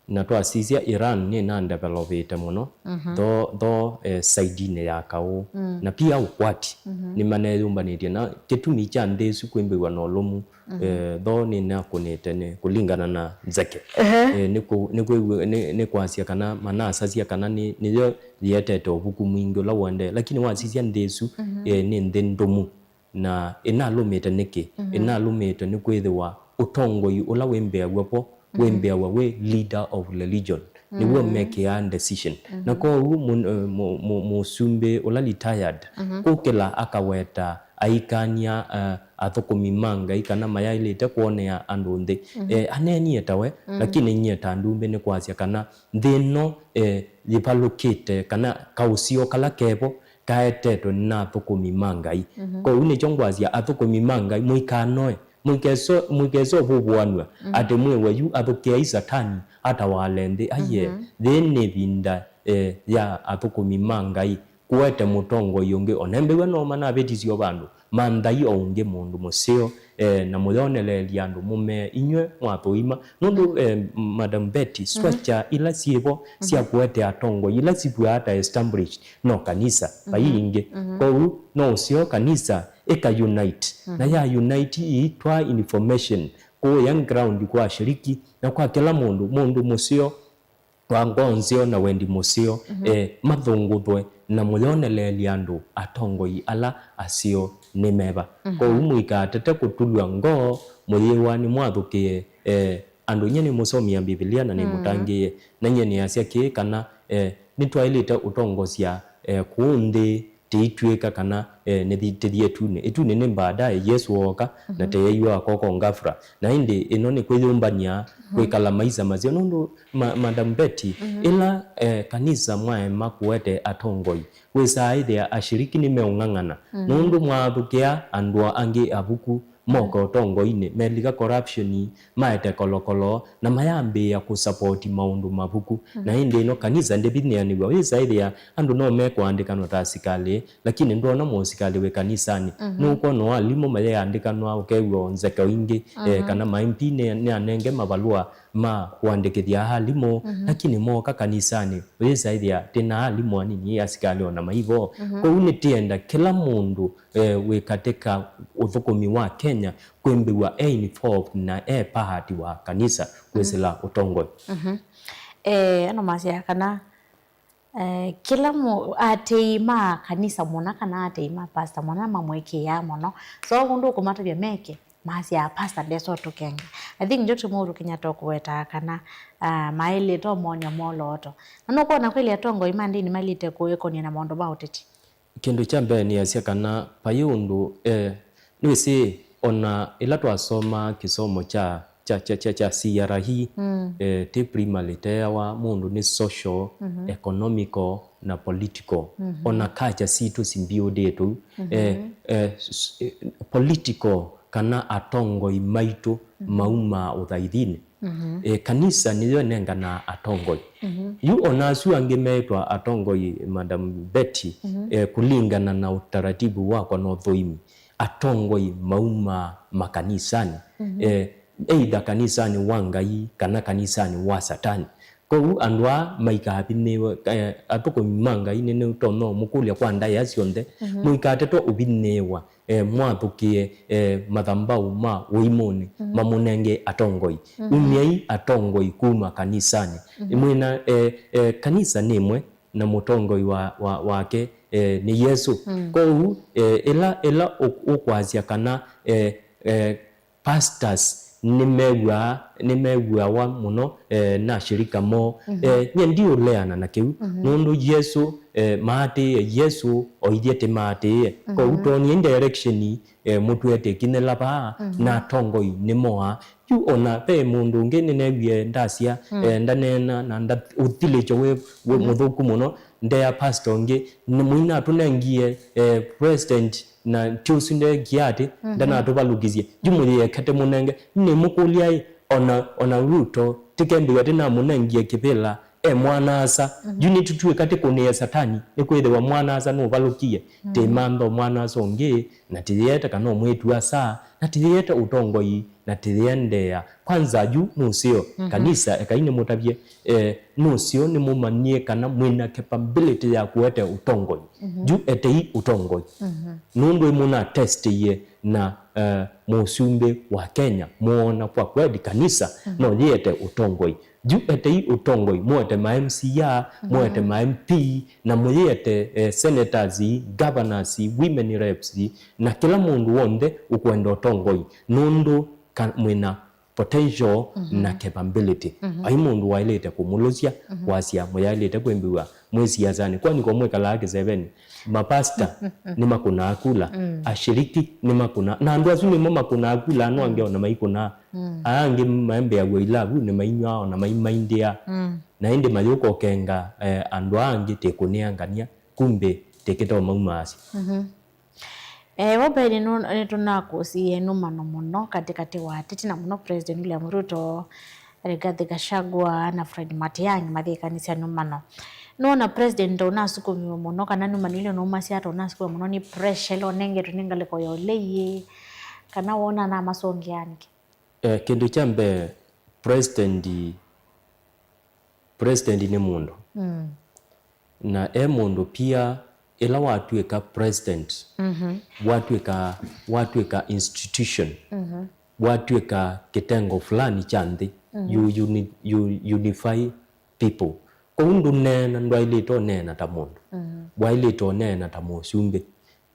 Na twasisya Iran nĩnadevelopĩte mũno tho, tho, eh, saidinĩ ya kaũ. Na pia ũkwati nĩmaneyũmbanĩtye na kĩtumi kya nthĩ ĩsu kwĩmbĩw'a na ũlũmu. Eh, tho nĩnakũnĩte nĩ kũlingana na Nzeke. Eh, nĩ kũ-, nĩ kwĩw'a-, nĩ, nĩ kwasya kana manasasya kana nĩ, nĩyo yĩetete ũvuku mwingĩ ũla ũendee, lakini wasisya nthĩ ĩsu, eh, nĩ nthĩ ndũmu. Na ĩnalũmĩte nĩkĩ? Ĩnalũmĩte nĩ kwĩthĩwa ũtongoi ũla wĩmbĩaw'a vo, wĩmbĩaw'a wĩ leader of religion. Nĩw'o mekĩaa decision. Na kwoou mũ-, eh, mũ-, mũ-, mũsumbĩ ũla retired, kũkĩla akaweta aikany'a, eh, athũkũmi ma Ngai kana mayaĩlĩte kwonea andũ nthĩ. Eh, aneenie ta we, lakini nyie ta ndumbĩ nĩ kwasya kana nthĩ ĩno, eh, yĩvalũkĩte kana kaũseo kala kevo kaetetwe na athũkũmi ma Ngai. Kwoou nĩkyo ngwasya athũkũmi ma Ngai mũikanoe, mũikeso-, mũikese ũvũvũanw'a atĩ mwĩwe yu athũkĩai Satani atawale nthĩ. Aiee, yĩĩ nĩ ĩvinda, eh, ya athũkũmi ma Ngai kũete mũtongoi ũngĩ. Ona embĩw'a no manavĩtisye o vandũ, manthai o ũngĩ mũndũ mũseo, eh, na mũyoneleelya andũ mũmee, inyw'ĩ mwathũima. Nũndũ, eh, Madam Betty, structure ila syĩvo sya kũete atongoi, ila sivw'aa ta established, no kanisa, vai ingĩ. Kwoou no ũseo kanisa ĩka unite. Na ya unite ĩitwaa information kũũya ground kwa ashiriki na kwa kĩla mũndũ, mũndũ mũseo wa ngoo nzeo na wendi mũseo, eh, mathũngũthwe na mũyoneleelya andũ atongoi ala aseo nĩ meva. Kwoou mũikatete kũtulw'a ngoo, mũyĩwa nĩmwathũkĩe, eh, andũ. Nyie nĩmũsomia Mbivilia na nĩmũtangĩĩe, na nyie nĩasya kĩĩ kana, eh, nĩtwaĩlĩte ũtongosya, eh, kũũ nthĩ tĩitw'ĩka kana, eh, nĩthi-, tĩthi ĩtunĩ. Ĩtunĩ nĩ baadaye Yesũ ooka, na teyaiwa akoko ngafra. Na ĩndĩ ĩno nĩ kwĩyũmbany'a kwĩkala maisa maseo. Nũndũ ma-, Madam Betty, ĩla, eh, kanisa mwaema kũete atongoi, wĩsaa ĩthĩa ashiriki nĩmeũng'ang'ana. Nũndũ mwaathũkĩa andũ angĩ avuku, moka ũtongoinĩ, melika corruption, maete kolokolo, na mayambĩĩa kũsapoti maũndũ mavuku. Na ĩndĩ ĩno kanisa ndĩvinĩanĩw'a. Wĩsa ĩthĩa andũ no mekũandĩkanwa ta asikalĩ, lakini ndwona mũsikalĩ wĩ kanisanĩ. Nũkwona alimũ mayeandĩkanwa, ũkew'a o nzeke ingĩ, eh, kana ma M P nĩ, nĩanenge mavalũa ma kũandĩkĩthya alimũ, lakini mooka kanisanĩ, wĩsa ĩthĩa tĩna alimũ anini, asikalĩ ona maivo. Kwoou nĩtĩenda kĩla mũndũ eh, wĩ katĩ ka ũthũkũmi wa Kenya kwĩmbĩw'a e involved na e part wa kanisa kwĩsĩla ũtongoi. Eh, ano masya kana, eh, kĩla mũ-, atei ma kanisa mũna kana atei ma pastor mũna mamwĩkĩĩaa mũno. So ũndũ ũkũmatavya meke, masyaa pastor ndesa ũtũkenga. I think ndio tũmũũthũkĩnya tũkũwetaa kana, ah, maĩlĩte ũmonyo molooto. Na nũkwona kweli atongoi ma ndĩni mailĩte kũĩkũnia na maũndũ ma ũteti. Kĩndũ kya mbee nĩasya kana vai ũndũ, eh, nĩwĩsĩ ona ĩla twasomaa kĩsomo kya, kya, kya, kya, kya C R E, eh, ti primary teawa, mũndũ nĩ social, economical na political. Ona culture sitũ simbiũdĩtwe ũu. Eh, eh, s-, eh, political kana atongoi maitũ maumaa ũthaithinĩ. Mhm. E, kanisa nĩyo ĩnenganaa atongoi. Mhm. Yu ona asu angĩ meĩtwa atongoi, Madam Betty, mhm, e, kũlingana na ũtaratibu wakwa na ũthũĩmi, atongoi maumaa makanisanĩ. Mhm. E, either kanisanĩ wa Ngai kana kanisanĩ wa Satani. Kwoou andũ aa maikavinĩĩwe, eh, athũkũmi ma Ngai nĩnĩtonya ũmũkũlya kwa ndaĩa syonthe, mhm, mũikatatwe ũvinĩĩwa, eh, mwathũkĩe, eh, mathambaũ ma ũimũnĩ, mhm, mamũnenge atongoi. Mhm. Umyai atongoi kuma kanisanĩ. Mhm. Mwĩna, eh, eh, kanisa nĩ ĩmwe na mũtongoi wa, wa, wake, eh, nĩ Yesũ. Mm. Kwoou, eh, ĩla, ĩla ũ-, ũkwasya kana, eh, eh, pastors nĩmew'aa, nĩmew'awa mũno, eh, na ashirika moo. Mhm. Eh, nyie ndiũleana na kĩu, mhm, nũndũ Yesũ, eh, maatĩĩe Yesũ, oithye tĩmaatĩĩe. Mhm. Kwoou twonie direction, eh, mũtwete ĩkinyĩla vaa, mhm, na atongoi nĩmoaa. Yu ona ve mũndũ ũngĩ nĩneewie ndasya, mm, eh, ndaneena na nda-, ũthilĩkyo wĩ, wĩ, mhm, mũthũku mũno, ndea pastor ũngĩ, nĩ mũina atũnengie, eh, president na ti ũsu ndeekie atĩ, mhm, ndanatũvalũkisye. Yu mũyĩekete mũnenge. Nĩmũkũlya-ĩ, ona, ona Ruto, tĩkembĩw'a tĩnamũnengie kĩvĩla, e mwana-a-asa. Mhm. Yu nĩtũtw'ĩka tĩkũnĩe Satani, nĩkwĩthĩwa mwana-a-asa nũvalũkie. Mhm. Tĩmantha o mwana-a-asa ũngĩ, na tĩyĩete kana o mwĩĩtu-a-asa, na tĩyĩete ũtongoi, na tĩyĩendeea. Kwanza yu nũseo, mhm, kanisa, ekai nĩmũtavye, eh, nũseo nĩmũmanyie kana mwĩna capability ya kũete ũtongoi. Mhm. Yu etei ũtongoi. Mhm. Nũndũ ĩmũnatestĩie na, eh, mũsumbĩ wa Kenya, mũona kwa kweli kanisa, mhm, no yĩete ũtongoi. Yu etei ũtongoi, mũete ma M C A, mhm, mũete ma M P, na mũyĩete, eh, senators, governors, women reps, na kĩla mũndũ w'onthe ũkwenda ũtongoi, nũndũ ka-, mwĩna potential, mhm, na capability. Mhm. Ai mũndũ waĩlĩte kũmũlũsya, mhm, kwasya mũyaĩlĩte kwĩmbĩw'a mwĩ siasanĩ. Kwani ko mwĩkalaa kĩsevenĩ? Mapasta nĩmakũnaa kula, mm, ashiriki nĩmakũnaa, na andũ asu nĩmo makũnaa kula, no angĩ, mm, ona maikũnaa. Mm. Aa angĩ maembĩaw'a ilavu, nĩmainywaa, ona maimaindĩa. Mm. Na ĩndĩ mayũka ũkenga, eh, andũ aa angĩ tĩkũnĩangany'a, kumbe tĩkĩtoma umaasya. Mhm. Eh, vo mbee nĩnũ-, nĩtũnakũsie nũmano mũno katĩkatĩ wa ateti, na mũno President William Ruto, Rigathi Gachagua na Fred Matiang'i mathĩkanĩsya nũmano. Nũona President ũnasukumiwe mũno, kana nũmano ila ũnaumasya ata ũnasukumiwe mũno nĩ pressure ĩla ũnengetwe nĩ ngalĩko ya ũlei, kana wona namasũngĩa nĩkĩ? Eh, kĩndũ kya mbee, President, President nĩ mũndũ. Mm. Na e mũndũ pia, ĩla watw'ĩka president, mhm, watw'ĩka, watw'ĩka institution, mhm, watw'ĩka kĩtengo fulani kya nthĩ, mhm, you uni-, you unify people. Kwoou ndũneena, ndwaĩlĩte ũneena ta mũndũ. Mhm. Waĩlĩte ũneena ta mũsumbĩ.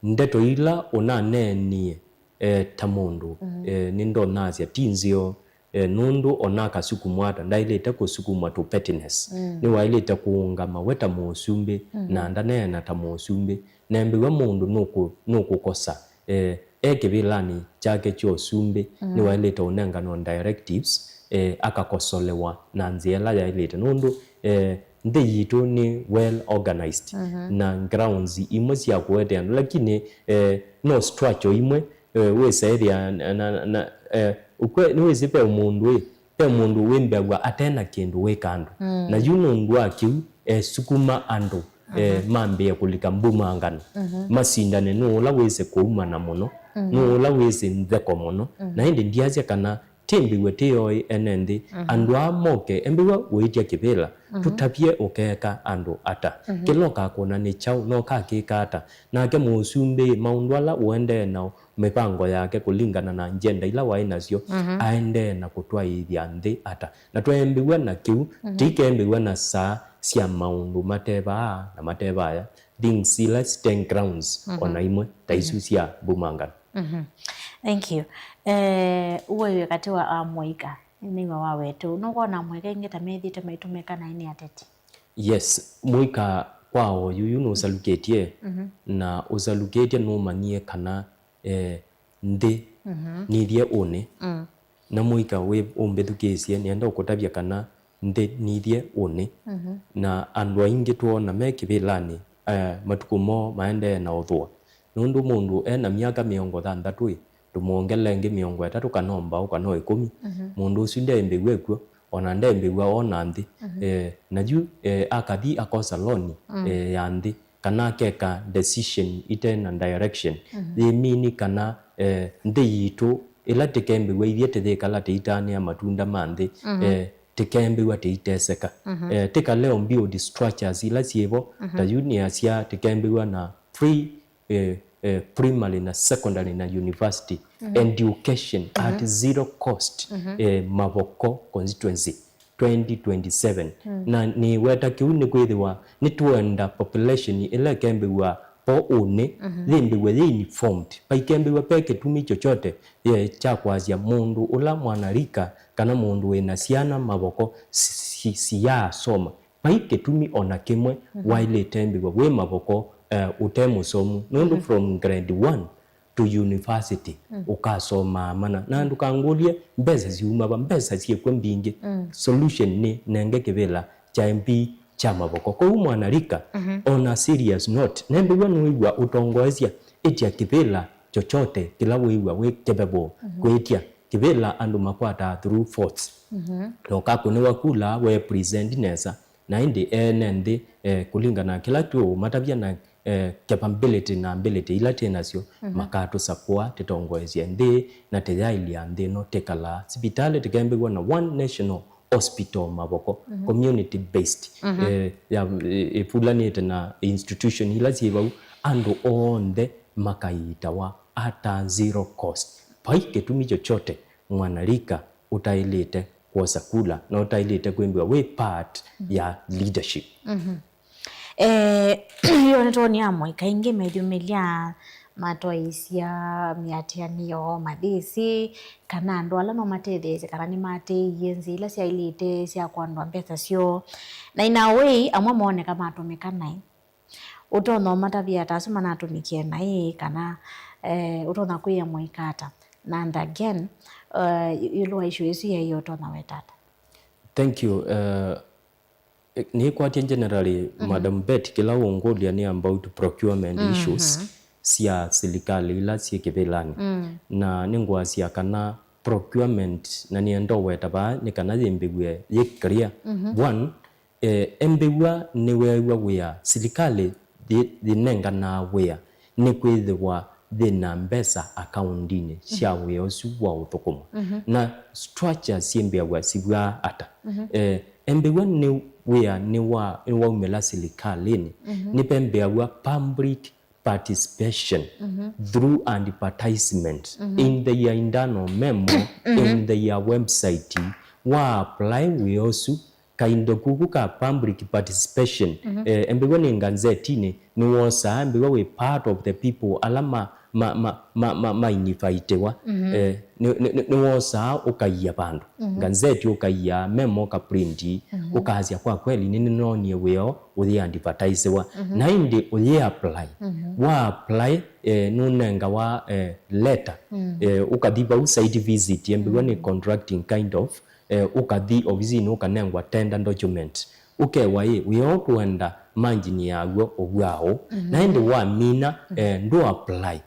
Ndeto ila ũnaneenie, eh, ta mũndũ, mhm, eh, nĩndonasya ti nzeo, eh, nũndũ ona akasukumwa ata, ndaĩlĩte kũsukumwa to pettiness. Mm. Nĩwaĩlĩte kũũngama we ta mũsumbĩ, mhm, na ndaneena ta mũsumbĩ. Nembĩw'a mũndũ nũkũ-, nũkũkosa, eh, e kĩvĩlanĩ kyake kya ũsumbĩ, mm, nĩwaĩlĩte ũnenganwa directives, eh, akakosolewa na nzĩa ĩla yaĩlĩte. Nũndũ, eh, nthĩ yitũ nĩ well organized, mhm, na grounds imwe sya kũete andũ, lakini, eh, no structure imwe, eh, wĩsaĩthĩa na, na, na, eh, ũkwe-, nĩwĩsĩ ve mũndũ ĩ, ve mũndũ wĩmbĩaw'a ate na kĩndũ wĩka andũ. Mm. Na yu nũndũ wa kĩu, esukuma andũ, eh, mhm, mambĩe kũlika mbumangano. Mhm. Masindane nũũ ũla wĩsĩ kũumana mũno, mhm, nũũ ũla wĩsĩ ntheko mũno. Mhm. Na ĩndĩ ndiasya kana tĩmbĩw'e tĩ oĩ ene nthĩ, mhm, andũ aa moke, embĩw'a ũĩtya kĩvĩla, mhm, tũtavye ũkeeka andũ ata? Mhm. Kĩla ũkakũna nĩ kyaũ, na ũkakĩka ata? Nake mũsumbĩ, maũndũ ala ũendee nao, mĩvango yake kũlingana na ngenda ila waĩ nasyo, mhm, aendee na kũtwaĩĩthya nthĩ ata? Na tweembĩw'a na kĩu, mhm, tũikembĩw'a na saa sya maũndũ mate vaa na mate vaya, things ila siteng grounds, mhm, ona imwe ta isu, mhm, sya mbumangano. Mhm. Thank you. Eh, ũwaiwe katĩ wa amũika, nĩw'a wa wetu. Nũkwona amũika ingĩ ta methĩte maitũmĩka naĩ nĩ ateti? Yes, mũika kwa oyu yu nũsalukĩtye, mhm, na ũsalukĩtye nũmanyie kana, eh, nthĩ, mhm, nithye ũnĩ. Mm. Na mũika wĩ ũmbĩthukĩĩsye, nĩenda ũkũtavya kana nthĩ nithye ũnĩ. Mhm. Na andũ aingĩ twoona me kĩvĩlanĩ, eh, matukũ moo maendee na ũthũa. Nũndũ mũndũ e na myaka mĩongo thanthatũ ĩ, ndũmwongele ĩngĩ mĩongo ĩtatũ kana o mbaũ kana o ĩkũmi, mũndũ ũsu ndembĩw'a ĩkw'o, ona ndembĩw'a ona nthĩ. Eh, na yu, eh, akathi akosa loan, eh, ya nthĩ, kana akeka decision ite na direction, yĩmini kana, eh, nthĩ yitũ ĩla tĩkembĩw'a ithyĩ tĩyĩkala tĩitanĩa matunda ma nthĩ, eh, tĩkembĩw'a tĩiteseka. Eh, tĩkale on build structures ila syĩvo, ta yu nĩasya tĩkembĩw'a na free, eh, eh, primary na secondary na university education at zero cost, eh, Mavoko constituency twenty twenty-seven. Na nĩweta kĩu nĩkwĩthĩwa nĩtwenda population ĩla ĩkembĩw'a po ũnĩ yĩmbĩw'e yĩ informed, vaikembĩw'a pe kĩtumi chochote, eh, kya kwasya mũndũ ũla mwanarika kana mũndũ wĩna syana Mavoko si-, si-, siyaasoma. Vai kĩtumi o na kĩmwe waĩlĩte mbĩw'a wĩ Mavoko, eh, ũte mũsomu, nũndũ from grade one to university ũkasomaa mana. Na ndũkangũlye mbesa syuma va, mbesa syĩkw'o mbingĩ. Solution nĩ nenge kĩvĩla kya M P kya Mavoko. Kwoou mwanarika, on a serious note, nembĩw'a nũĩw'a ũtongoesya, ĩtya kĩvĩla chochote kĩla wĩw'a wĩ capable kwĩtya kĩvĩla andũ makwataa through force. Na ũkakũnĩwa kula we present nesa, na ĩndĩ ene nthĩ, eh, kũlingana na kĩla tũũmatavya na, eh, capability na ability ila twĩ nasyo, makatũsakũa tũtongoesye nthĩ na tĩyaĩlya nthĩ ĩno tĩkalaa. Sivitalĩ tĩkembĩw'a na one national hospital Mavoko, community based, eh, ya, ĩ-, ĩvulanĩte na institution ila syĩ vau, andũ onthe makaiitawa at a zero cost. Vai kĩtumi chochote mwanarika ũtaĩlĩte kwosa kula na ũtaĩlĩte kwĩmbĩwa wĩ part ya leadership. Eh, yo nĩtwonia amwe kaingĩ meyumĩlya matwaĩsya mĩatĩanĩo, mathĩsĩ, kana andũ ala no matetheesye kana nĩmatĩĩie nzĩa ila syaĩlĩte sya kũandwa mbesa syoo. Na in a way, amwe mooneka matũmĩka naĩ. Ũtonya ũmatavya ta asu manatũmĩkie naĩ, kana, eh, ũtonya kwĩa mũika ata? Na and again, eh, ĩũlũ wa issue ĩsu yaĩ ũtonya weta ata? Thank you. Eh, nĩkwatya generally, Madam Betty, kĩla ũngũlya nĩ about procurement issues sya silikalĩ ila syĩ kĩvĩlanĩ. Na nĩngwasya kana procurement, na nĩenda ũweta vaa, nĩ kana yĩmbĩw'e yĩ clear. One, eh, embĩw'a nĩweew'a wĩa, silikalĩ yĩ-, yĩnenganaa wĩa nĩkwĩthĩwa yĩna mbesa akaundinĩ sya wĩa ũsu wa ũthũkũma. Na structure syĩmbĩaw'a sivw'aa ata? Eh, embĩw'a nĩ wĩa nĩwa-, nĩwaumĩla silikalĩnĩ, nĩvembĩaw'a public participation through advertisement in their internal memo, in their website, wa apply wĩa ũsu, kaindo kuku ka public participation, eh, embĩw'a nĩ ngazetinĩ, nĩwosaa embĩw'a wĩ part of the people ala ma, ma, ma, ma, ma, ma invitiwa. Eh, nĩ, nĩ, nĩ, nĩwosaa ũkaia vandũ. Ngazeti ũkaia, memo ũkaprint, ũkasya kwa kweli nĩnĩnonie wĩoo ũyĩ advertisiwa. Na ĩndĩ ũyĩ apply. Wa apply, eh, nũnengawa, eh, letter, eh, ũkathi vau site visit, embĩw'a nĩ contracting kind of, eh, ũkathi ovisinĩ ũkanengwa tender document. Ũkewa ĩ, wĩoo tũenda margin yaw'o ũvw'aũ. Na ĩndĩ wamina, eh, ndũ apply.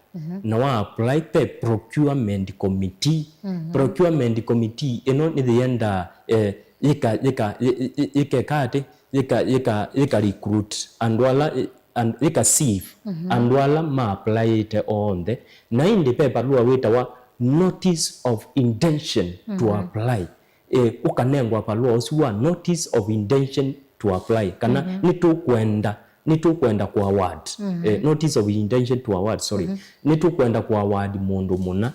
Na wa apply pe procurement committee. Procurement committee ĩno nĩyĩendaa, eh, yĩka, yĩka, yĩ-, yĩ-, yĩ-, yĩkeka atĩ, yĩka, yĩka, yĩka recruit andũ ala, eh, and yĩka sieve andũ ala ma applyĩte onthe. Na ĩndĩ ve valũa wĩtawa notice of intention to apply. Eh, ũkanengwa valũa ũsu wa notice of intention to apply, kana nĩtũkwenda, nĩtũkwenda kũ award. Eh, notice of intention to award, sorry. Nĩtũkwenda kũ award mũndũ mũna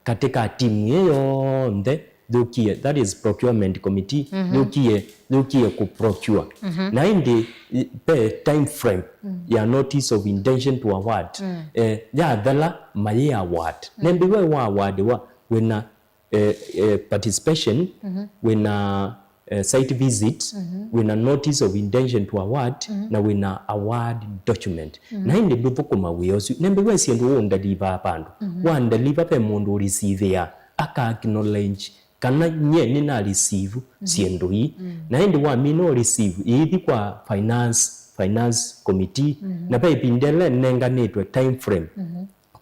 katika timu ĩyo yonthe yũkie, that is procurement committee, yũkie, yũkie kũ procure. Na ĩndĩ, i-, ve time frame ya notice of intention to award. Eh, yathela mayĩ award. Nembĩw'a wa awardiwa wĩna eh, eh, participation, wĩna, eh, site visit, wĩna notice of intention to award, na wĩna award document. Na ĩndĩ ndũthũkũma wĩa ũsu. Nembĩw'a syĩndũ ũndeliva vandũ. Wandeliva ve mũndũ ũlisivĩa, aka acknowledge kana nyie nĩna receive syĩndũ ii. Na ĩndĩ wamina ũ receive, ĩithi kwa finance, finance committee. Na ve ĩvinda ĩla ĩnenganĩtwe time frame.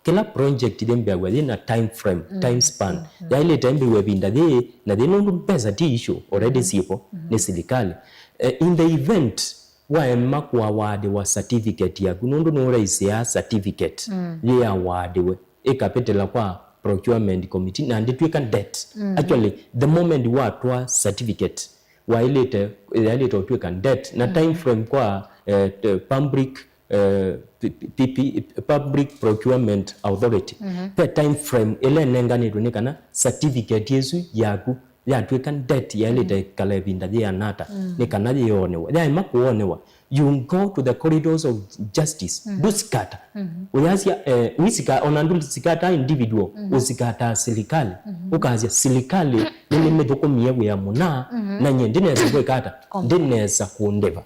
Kĩla project yĩmbĩaw'a yĩ na time frame, time span. Yaĩlĩte ĩmbĩw'e ĩvinda yĩĩ na yĩĩ, nũndũ mbesa ti issue, already syĩvo nĩ silikalĩ. Eh, in the event waema kũawardĩwa certificate yaku, nũndũ nũraisĩaa certificate yĩ awardĩwe, ĩkapĩtĩla kwa procurement committee na ndĩtw'ĩka debt. Actually, the moment watwaa certificate, waĩlĩte, yaĩlĩte ũtw'ĩka debt. Na time frame kwa, eh, t-, public, eh, P-, P-, P-, Public Procurement Authority, ve time frame ĩla ĩnenganĩtwe nĩ kana certificate ĩsu yaku yatw'ĩka debt yaĩlĩte ĩkala ĩvinda yĩana ata, nĩ kana yĩonewa. Yaema kũonewa, you go to the corridors of justice. Ndũsikata. Ũyasya, eh, wĩsika-, ona ndũsikata individual, ũsikata silikalĩ. Ũkasya, silikalĩ nĩnĩmĩthũkũmie wĩa mũna, na nyie ndĩnesa kwĩka ata? Ndĩnesa kũndĩva.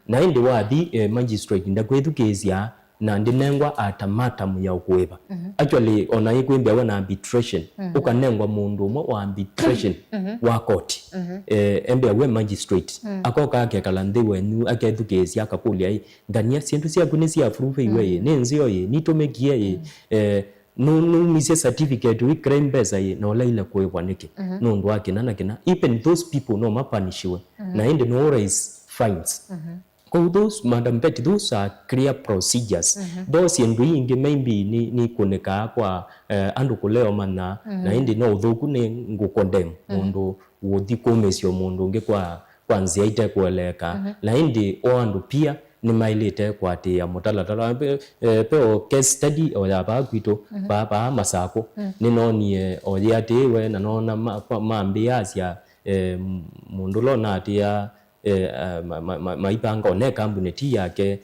Na ĩndĩ wathi, eh, magistrate ndakwĩthukĩĩsya, na ndĩnengwa ultimatum ya ũkũĩva. Actually, ona ĩkwĩmbĩawa na arbitration, ũkanengwa mũndũ ũmwe wa arbitration wa koti. Eh, embĩawe magistrate, akoka akekala nthĩ wenyu, akethukĩĩsya, akakũlya, "Ĩ, ngania syĩndũ syaku nĩsyafuruvĩiwe ĩ, nĩ nzeo ĩ, nitũmĩkie ĩ, eh, nũ-, nũmisye certificate wĩkĩra mbesa ĩ, na ũlaile kũĩvwa nĩkĩ?" Nũndũ wa kĩna na kĩna. Even those people no mapanishiwe. Na ĩndĩ no raise fines. Kwoou those, Madam Betty, those are clear procedures. Though syĩndũ ingĩ maybe nĩ, nĩikũnĩkaa kwa, eh, andũ kũlea ũmanya, na ĩndĩ no ũthũku nĩ ngũcondemn mũndũ ũthi kũmĩsya mũndũ ũngĩ kwa, kwa nzĩa itekũeleeka. Na ĩndĩ o andũ pia nĩmaĩlĩte kũatĩĩa mũtalatala. Pe, eh, pe o case study o ya vaa kwitũ, vaa, vaa Masakũ, nĩnoonie o yĩatĩĩwe na noona ma, ma, mambĩĩasya, eh, mũndũ ũla ũnaatĩĩa eh, uh, ma, ma, ma, maipanga ona kambuni ti yake.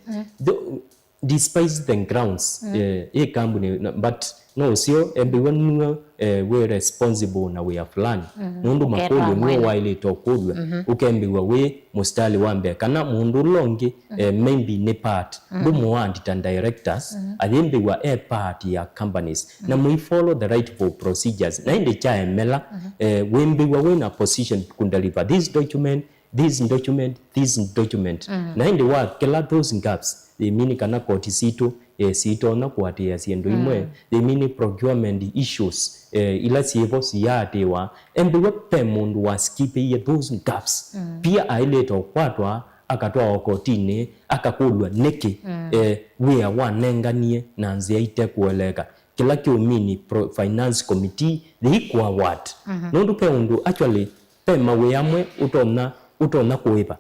Tho-, despise the grounds, eh, ĩ kambuni, na, but no ũseo embĩwa nue, eh, wĩ responsible na wĩa fulani. Nũndũ makũlyo nĩwe waĩlĩte ũkũlw'a, ũkembĩwa wĩ mũstali wa mbee. Kana mũndũ ũla ũngĩ, eh, maybe nĩ part, ndũmũandi ta directors, ayĩmbĩwa e part ya companies. Na mũi follow the rightful procedures. Na ĩndĩ kyaemela, eh, wĩmbĩwa wĩ na position kũdeliver this document, this document, this document. Na ĩndĩ wakĩla those gaps, they mean kana koti sitũ, eh, sitonya kũatĩĩa syĩndũ imwe, they mean procurement issues, eh, ila syĩvo siyaatĩĩwa. Embĩwa pe mũndũ waskipĩie those gaps. Pia aĩlĩte ũkwatwa, akatwawa kotinĩ, akakũlw'a nĩkĩ, eh, wĩa wanenganie na nzĩa itekũeleeka. Kĩla kĩũmini pro-, finance committee, they equal what? Nũndũ pe ũndũ, actually, Ve mawĩa amwe ũtonya, ũtonya kũĩva.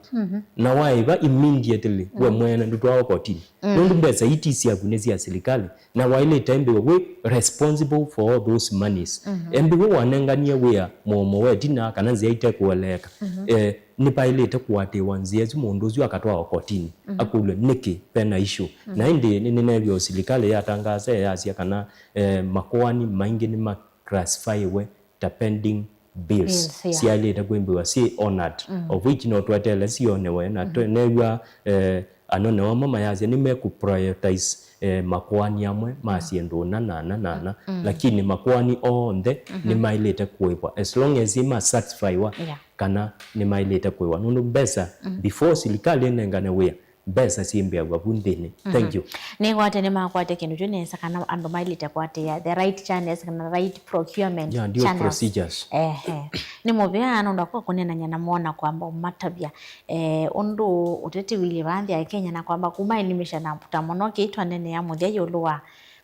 Na waĩva immediately, we mwene ndũtwawa kotinĩ. Nũndũ mbesa ii ti syaku, nĩ sya silikalĩ. Na waĩlĩte embĩwe wĩ responsible for all those monies. Embĩwe wanenganie wĩa mũomo wa ĩtina kana nzĩa itekũeleeka. Eh, nĩvaĩlĩte kũatĩĩwa nzĩa ĩsu mũndũ ũsu akatwawa kotinĩ. Akũlw'e nĩkĩ vena issue. Na ĩndĩ nĩ, nĩneew'a silikalĩ yatangaasa yasya kana, eh, makoani maingĩ nĩma classifywe ta pending bills. Bills, yeah. Syaĩlĩte kwĩmbĩwa syĩ honored, of which no tweteele sionewe, na twe-, neew'a, eh, anene amwe mayasya nĩmekũ prioritize, eh, makoani amwe ma syĩndũ ũna na ana na ana, lakini makoani onthe nĩmaĩlĩte kũĩvwa as long as ma satisfywa, yeah, kana nĩmaĩlĩte kũĩwa, nũndũ mbesa, before silikalĩ ĩnengane wĩa, mbesa syĩmbĩaw'a vu nthĩnĩ. Thank you. Nĩkwate nĩmakwate kĩndũ kyu nesa, kana andũ maĩlĩte kũatĩĩa the right channels kana right procurement, yeah, ndio channels. Procedures. Ehe. Nĩ mũvea nũndũ wa kũneenany'a na mwana kwamba ũmatavya, eh, ũndũ ũteti wĩlĩ vaa nthĩ ya Kenya na kwamba kuma animation na ta mũno kĩitwa nene ya mũthya ĩũlũ wa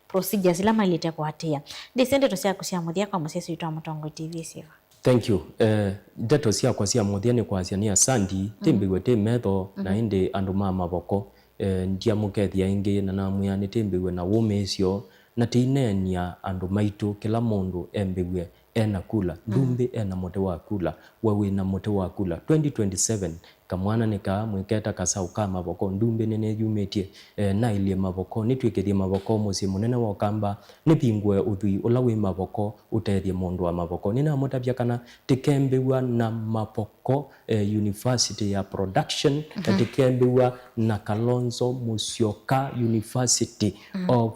procedures ila maĩlĩte kũatĩĩa. Ndĩsĩ ndeto syaku sya mũthya kwa mũsyaĩĩsya witũ wa Mũtongoi T V syĩva? Thank you. Eh, ndeto syakwa sya mũthya nĩ kwasya nĩ asandi, tĩmbĩw'e tĩ metho, na ĩndĩ andũ ma mavoko, eh, ndyamũkethya ĩngĩ, na namwĩa nĩtĩmbĩw'e na wũmĩĩsyo, na tĩineenia andũ maitũ, kĩla mũndũ embĩw'e ena kula, Ndumbĩ ena mũtĩ wa kula, we wĩna mũtĩ wa kula. Twenty twenty-seven, Kamwana nĩ kaa, mwĩketa kasaũ ka mavoko, Ndumbĩ nĩnĩyumĩtye, eh, naĩlye mavoko, nĩtw'ĩkĩthye mavoko mũsyĩ mũnene wa Ũkamba, nĩvingũe ũthwii ũla wĩ mavoko, ũtethye mũndũ wa mavoko. Nĩnamũtavya kana tĩkembĩw'a na mavoko, eh, University ya Production, na tĩkembĩw'a na Kalonzo Musyoka University of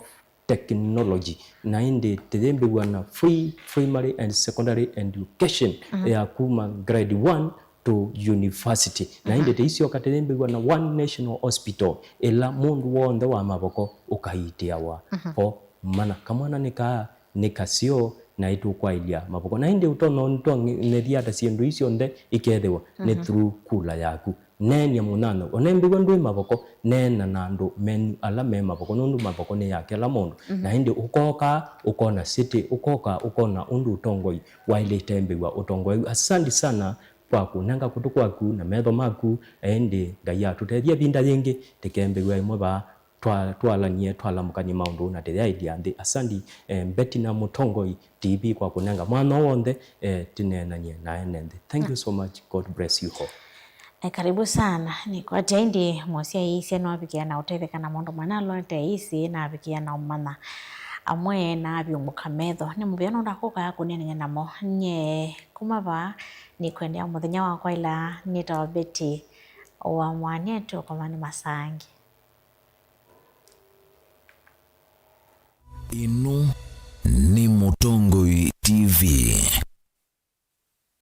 Technology, na ĩndĩ tĩyĩmbĩw'a na Free Primary and Secondary Education ya kuma grade one to university, na ĩndĩ tĩisyoka tĩyĩmbĩw'a na One National Hospital ĩla mũndũ w'onthe wa mavoko ũkaiitĩawa vo Mana kamwana nĩ kaa, nĩ kaseo, na ĩtũkwaĩlya mavoko. Na ĩndĩ ũtonya ũtong'ethya ata syĩndũ ii syonthe ikethĩwa nĩ through kula yaku. Neenya mũnyanyau. Ona ĩmbĩw'a ndwĩ mavoko, neena na andũ menyu ala me mavoko, nũndũ mavoko nĩ ya kĩla mũndũ. Na ĩndĩ ũkoka, ũkona city, ũkoka, ũkona ũndũ ũtongoi waĩlĩte ĩmbĩw'a ũtongoi. Asante sana kwa kũnenga kũtũ kwaku na metho maku, ĩndĩ Ngai atũtethya ĩvinda yĩngĩ, tĩkembĩw'a ĩmwe vaa, twa-, twalanie, twalamũkany'e maũndũ na tĩyaĩlya nthĩ. Asante, eh, Betty na Mũtongoi T V kwa kũnenga mwanya w'o w'onthe, eh, tĩneenany'e na ene nthĩ. Thank you so much. God bless you all. Eh, karibu sana. Nĩkwatya ĩndĩ mũsyaĩĩsya nĩwavikĩa na ũtetheka na maũndũ manalonete ĩsĩ, navikĩa na ũmanya amwe na avyũngũka metho. Nĩ mũvea nũndakũka kũneenany'a namo. Nye kuma vaa, nĩkwendea mũthenya wakwa ĩla nĩtawa Betty wa Mwanetũ, ũkomani masaa angĩ. Ĩno